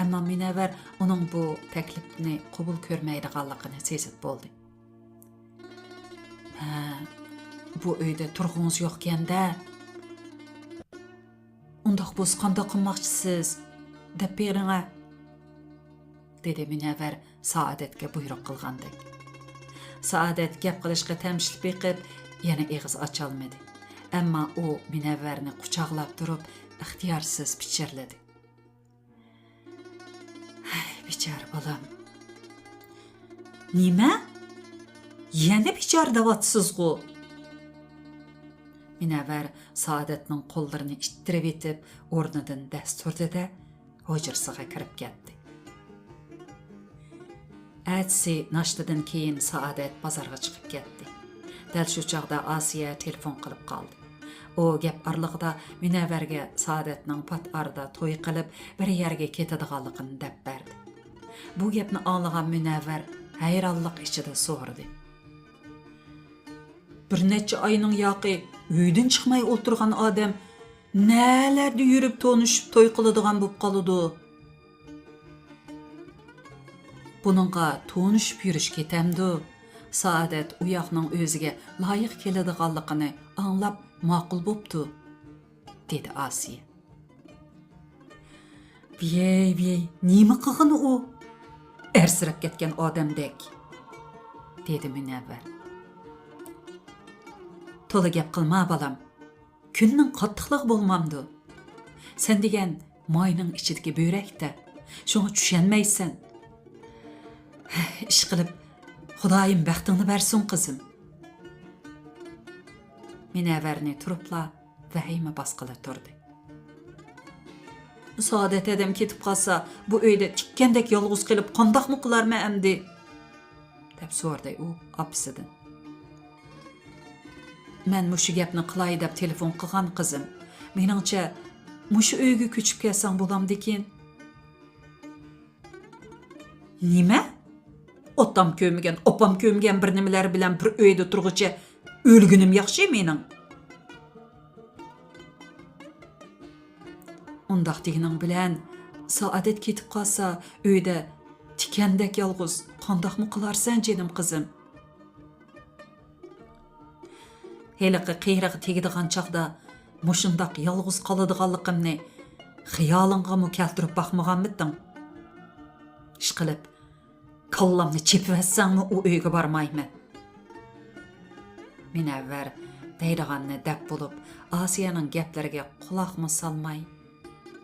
ئەمما مۇنەۋۋەر ئۇنىڭ بۇ تەكلىپنى قوبۇل كۆرمەيدىغانلىقىنى سېزىپ بولدى. ھە، بۇ ئۆيدە تۇرغۇڭىز يوقكەن-دە. ئۇنداق بولسا قانداق قىلماقچىسىز؟ دەپ بېرىڭە، دېدى مۇنەۋۋەر سائادەتكە بۇيرۇق قىلغاندەك. سائادەت گەپ قىلىشقا تەمشىلىپ بېقىپ، يەنە ئېغىز ئاچالمىدى. ئەمما ئۇ مۇنەۋۋەرنى قۇچاقلاپ تۇرۇپ، ئىختىيارسىز پىچىرلىدى. ھەي، بىچارە بالام. نېمە؟ يەنە بىچارە دەۋاتىسىزغۇ؟ مۇنەۋۋەر سائادەتنىڭ قوللىرىنى ئىتتىرىۋېتىپ، ئورنىدىن دەس تۇردى-دە، ھۇجرىسىغا كىرىپ كەتتى. ئەتىسى ناشتىدىن كېيىن سائادەت بازارغا چىقىپ كەتتى. دەل شۇ چاغدا ئاسىيە تېلېفون قىلىپ قالدى. ئۇ گەپ ئارىلىقىدا مۇنەۋۋەرگە سائادەتنىڭ پات ئارىدا توي قىلىپ، بىر يەرگە كېتىدىغانلىقىنى دەپ بەردى. بۇ گەپنى ئاڭلىغان مۇنەۋۋەر ھەيرانلىق ئىچىدە سورىدى. بىر نەچچە ئاينىڭ ياقى ئۆيدىن چىقماي ئولتۇرغان ئادەم نەلەردە يۈرۈپ تونۇشۇپ توي قىلىدىغان بولۇپ قالىدۇ؟ بۇنىڭغا تونۇشۇپ يۈرۈش كېتەمدۇ؟ سائادەت ئۇ ياقنىڭ ئۆزىگە لايىق كېلىدىغانلىقىنى ئاڭلاپ ماقۇل بوپتۇ، دېدى ئاسىيە. ۋىيەي، ۋىيەي، نېمە قىلغىنى ئۇ؟ ئەرسىرەپ كەتكەن ئادەمدەك، دېدى مۇنەۋۋەر. تولا گەپ قىلما، بالام. كۈننىڭ قاتتىقلىقى بولمامدۇ؟ سەن دېگەن ماينىڭ ئىچىدىكى بۆرەك-تە، شۇڭا چۈشەنمەيسەن. ھە، ئىشقىلىپ، خۇدايىم بەختىڭنى بەرسۇن، قىزىم. مۇنەۋۋەرنى تۇرۇپلا ۋەھىمە باسقىلى تۇردى. سائادەت ھەدەم كېتىپ قالسا، بۇ ئۆيدە تىككەندەك يالغۇز قېلىپ قانداقمۇ قىلارمەن ئەمدى؟ دەپ سورىدى ئۇ ئاپىسىدىن. مەن مۇشۇ گەپنى قىلاي دەپ تېلېفون قىلغان، قىزىم. مېنىڭچە، مۇشۇ ئۆيگە كۆچۈپ كەلسەڭ بولامدىكىن؟ نېمە؟ ئاتام كۆرمىگەن، ئاپام كۆرمىگەن بىر نېمىلەر بىلەن بىر ئۆيدە تۇرغۇچە ئۆلگىنىم ياخشى مېنىڭ. ئۇنداق دېگىنىڭ بىلەن سائادەت كېتىپ قالسا، ئۆيدە تىكەندەك يالغۇز قانداقمۇ قىلارسەن، جېنىم قىزىم؟ ھېلىقى قېرىغا تېگىدىغان چاغدا مۇشۇنداق يالغۇز قالىدىغانلىقىمنى خىيالىڭغىمۇ كەلتۈرۈپ باقمىغانمىدىڭ؟ ئىشقىلىپ، كاللامنى چېپىۋەتسەڭمۇ ئۇ ئۆيگە بارمايمەن. مۇنەۋۋەر دەيدىغاننى دەپ بولۇپ، ئاسىيەنىڭ گەپلىرىگە قۇلاقمۇ سالماي،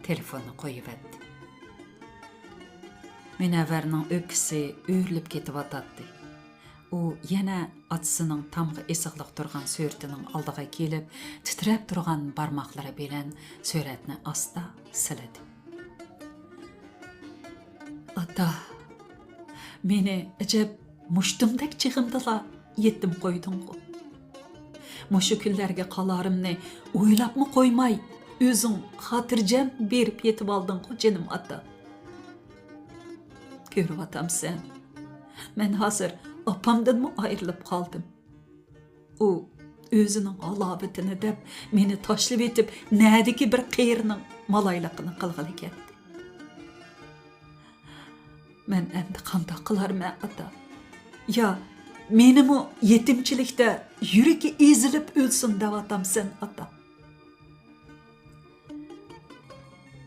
تېلېفوننى قويۇۋەتتى. مۇنەۋۋەرنىڭ ئۆپكىسى ئۆرۈلۈپ كېتىۋاتاتتى. ئۇ يەنە ئاتىسىنىڭ تامغا ئېسىقلىق تۇرغان سۈرىتىنىڭ ئالدىغا كېلىپ، تىترەپ تۇرغان بارماقلىرى بىلەن سۈرەتنى ئاستا سىلىدى. ئاتا، مېنى ئەجەب مۇشتۇمدەك چېغىمدىلا يېتىم قويدۇڭغۇ. مۇشۇ كۈنلەرگە قالارىمنى ئويلاپمۇ قويماي، ئۆزۈڭ خاتىرجەم بېرىپ يېتىۋالدىڭغۇ، جېنىم ئاتا. كۆرۈۋاتامسەن، مەن ھازىر ئاپامدىنمۇ ئايرىلىپ قالدىم. ئۇ ئۆزىنىڭ ھالاۋىتىنى دەپ، مېنى تاشلىۋېتىپ، نەدىكى بىر قېرىنىڭ مالايلىقىنى قىلغىلى كەتتى. مەن ئەمدى قانداق قىلارمەن، ئاتا؟ يا مېنىمۇ يېتىمچىلىكتە يۈرىكى ئېزىلىپ ئۆلسۇن دەۋاتامسەن، ئاتا؟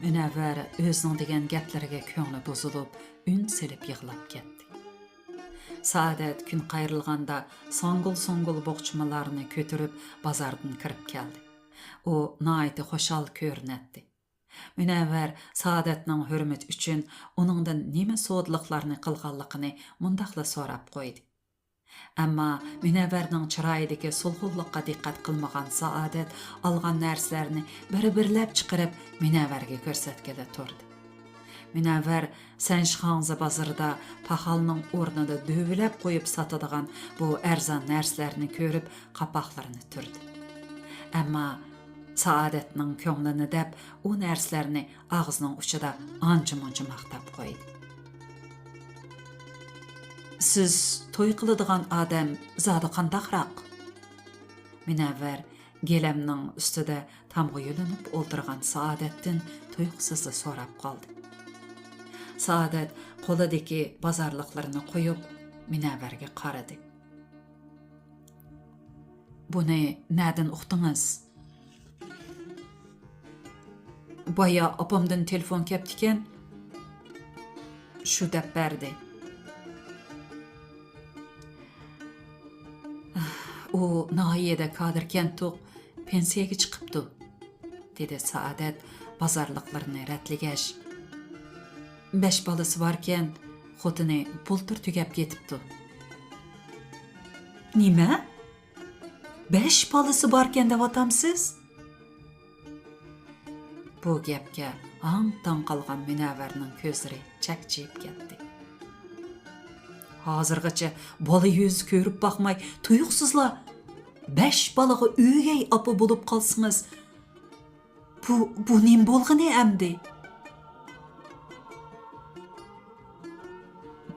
مۇنەۋۋەر ئۆزىنىڭ دېگەن گەپلىرىگە كۆڭلى بۇزۇلۇپ، ئۈن سېلىپ يىغلاپ كەتتى. سائادەت كۈن قايرىلغاندا ساڭگۇل-سۇڭگۇل بوغچىمىلارنى كۆتۈرۈپ، بازاردىن كىرىپ كەلدى. ئۇ ناھايىتى خۇشال كۆرۈنەتتى. مۇنەۋۋەر سائادەتنىڭ ھۆرمىتى ئۈچۈن ئۇنىڭدىن نېمە سودىلىقلارنى قىلغانلىقىنى مۇنداقلا سوراپ قويدى. ئەمما مۇنەۋۋەرنىڭ چىرايىدىكى سولغۇنلۇققا دىققەت قىلمىغان سائادەت ئالغان نەرسىلەرنى بىر-بىرلەپ چىقىرىپ، مۇنەۋۋەرگە كۆرسەتكىلى تۇردى. مۇنەۋۋەر سەنشىخاڭزى بازىرىدا پاخالنىڭ ئورنىدا دۆۋىلەپ قويۇپ ساتىدىغان بۇ ئەرزان نەرسىلەرنى كۆرۈپ، قاپاقلىرىنى تۈردى. ئەمما سائادەتنىڭ كۆڭلىنى دەپ، ئۇ نەرسىلەرنى ئاغزىنىڭ ئۇچىدا ئانچە-مۇنچە ماختاپ قويدى. سىز توي قىلىدىغان ئادەم زادى قانداقراق؟ مۇنەۋۋەر گىلەمنىڭ ئۈستىدە تامغا يۆلىنىپ ئولتۇرغان سائادەتتىن تۇيۇقسىزلا سوراپ قالدى. سائادەت قولىدىكى بازارلىقلىرىنى قويۇپ، مۇنەۋۋەرگە قارىدى. بۇنى نەدىن ئۇقتىڭىز؟ بايا ئاپامدىن تېلېفون كەپتىكەن، شۇ دەپ بەردى. ئۇ ناھىيەدە كادىر كەنتۇق، پېنسىيەگە چىقىپتۇ، دېدى سائادەت بازارلىقلىرىنى رەتلىگەچ. بەش بالىسى باركەن، خوتۇنى بۇلتۇر تۈگەپ كېتىپتۇ. نېمە؟ بەش بالىسى باركەن دەۋاتامسىز؟ بۇ گەپكە ھاڭ-تاڭ قالغان مۇنەۋۋەرنىڭ كۆزلىرى چەكچىيىپ كەتتى. ھازىرغىچە بالا يۈزى كۆرۈپ باقماي، تۇيۇقسىزلا بەش بالىغا ئۆگەي ئاپا بولۇپ قالسىڭىز، بۇ، بۇ نېمە بولغىنى ئەمدى؟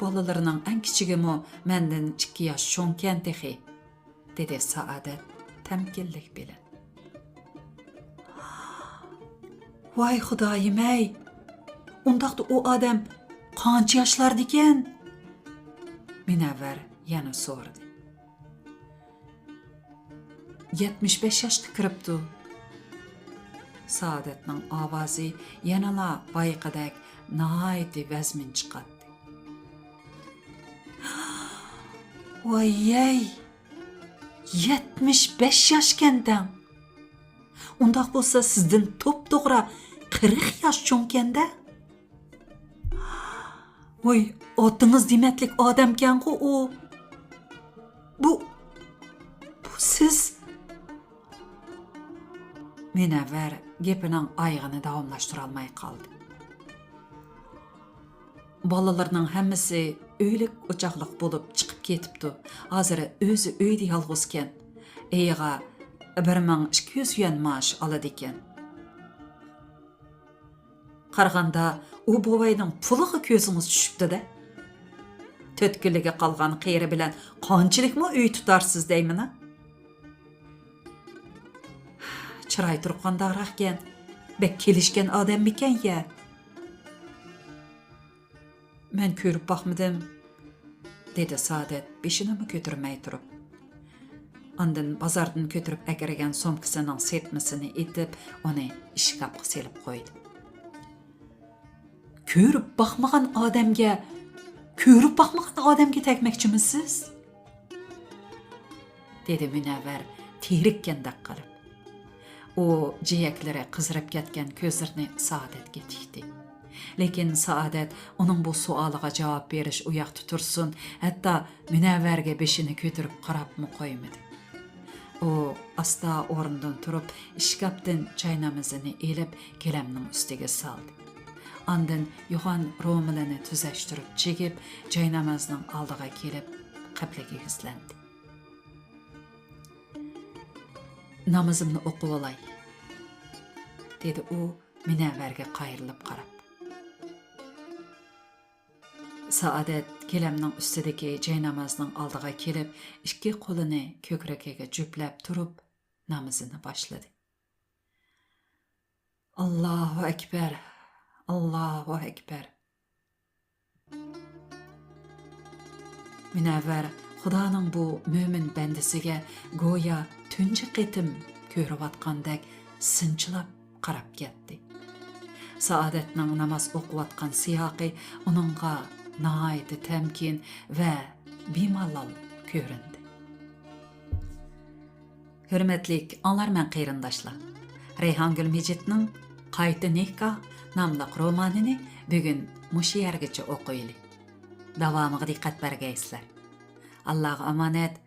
بالىلىرىنىڭ ئەڭ كىچىكىمۇ مەندىن ئىككى ياش چوڭكەن تېخى، دېدى سائادەت تەمكىنلىك بىلەن. ۋاي خۇدايىم-ئەي، ئۇنداقتا ئۇ ئادەم قانچە ياشلاردىكەن؟ مۇنەۋۋەر يەنە سورىدى. يەتمىش بەش ياشقا كىرىپتۇ. سائادەتنىڭ ئاۋازى يەنىلا بايىقىدەك ناھايىتى ۋەزمىن چىقاتتى. ۋاييەي، يەتمىش بەش ياشكەن دەڭ. ئۇنداق بولسا سىزدىن توپتوغرا قىرىق ياش چوڭكەن-دە. ۋوي، ئاتىڭىز دېمەتلىك ئادەمكەنغۇ ئۇ. بۇ، بۇ سىز. مۇنەۋۋەر گېپىنىڭ ئايىغىنى داۋاملاشتۇرالماي قالدى. بالىلىرىنىڭ ھەممىسى ئۆيلۈك ئوچاقلىق بولۇپ چىقىپ كېتىپتۇ. ھازىر ئۆزى ئۆيدە يالغۇزكەن. ئېيىغا بىر مىڭ ئىككى يۈز يۈەن مائاش ئالىدىكەن. قارىغاندا، ئۇ بوۋاينىڭ پۇلىغا كۆزىڭىز چۈشۈپتۇ-دە. تۆت كۈنلۈكى قالغان قېرى بىلەن قانچىلىكمۇ ئۆي تۇتارسىز دەيمىنا؟ چىراي تۇرۇپ قانداقراقكەن؟ بەك كېلىشكەن ئادەممىكەن يە؟ مەن كۆرۈپ باقمىدىم، دېدى سائادەت بېشىنىمۇ كۆتۈرمەي تۇرۇپ. ئاندىن بازاردىن كۆتۈرۈپ ئەكىرگەن سومكىسىنىڭ سىرتمىسىنى ئېتىپ، ئۇنى ئىشكاپقا سېلىپ قويدى. كۆرۈپ باقمىغان ئادەمگە، كۆرۈپ باقمىغان ئادەمگە تەگمەكچىمۇ سىز؟ دېدى مۇنەۋۋەر تېرىككەندەك قىلىپ. ئۇ جىيەكلىرى قىزىرىپ كەتكەن كۆزلىرىنى سائادەتكە تىكتى. لېكىن سائادەت ئۇنىڭ بۇ سوئالىغا جاۋاب بېرىش ئۇياقتا تۇرسۇن، ھەتتا مۇنەۋۋەرگە بېشىنى كۆتۈرۈپ قاراپمۇ قويمىدى. ئۇ ئاستا ئورنىدىن تۇرۇپ، ئىشكاپتىن جاينامىزىنى ئېلىپ، گىلەمنىڭ ئۈستىگە سالدى. ئاندىن يوغان رومىلىنى تۈزەشتۈرۈپ چىگىپ، جاينامازنىڭ ئالدىغا كېلىپ، قىبلىگە يۈزلەندى. «نامىزىمنى ئوقۇۋالاي»، دېدى ئۇ مۇنەۋۋەرگە قايرىلىپ قاراپ. سائادەت گىلەمنىڭ ئۈستىدىكى جاينامازنىڭ ئالدىغا كېلىپ، ئىككى قولىنى كۆكرىكىگە جۈپلەپ تۇرۇپ، نامىزىنى باشلىدى. ئاللاھۇ ئەكبەر، ئاللاھۇ ئەكبەر. مۇنەۋۋەر خۇدانىڭ بۇ مۆمىن بەندىسىگە گويا تۇنجى قېتىم كۆرۈۋاتقاندەك سىنچىلاپ قاراپ كەتتى. سائادەتنىڭ ناماز ئوقۇۋاتقان سىياقى ئۇنىڭغا ناھايىتى تەمكىن ۋە بىمالال كۆرۈندى. ھۆرمەتلىك ئاڭلارمەن قېرىنداشلار، رەيھانگۈل مىجىتنىڭ «قايتا نىكاھ» ناملىق رومانىنى بۈگۈن مۇشۇ يەرگىچە ئوقۇيلى. داۋامىغا دىققەت بەرگەيسىلەر. ئاللاغا ئامانەت،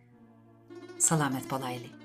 سالامەت بولايلى.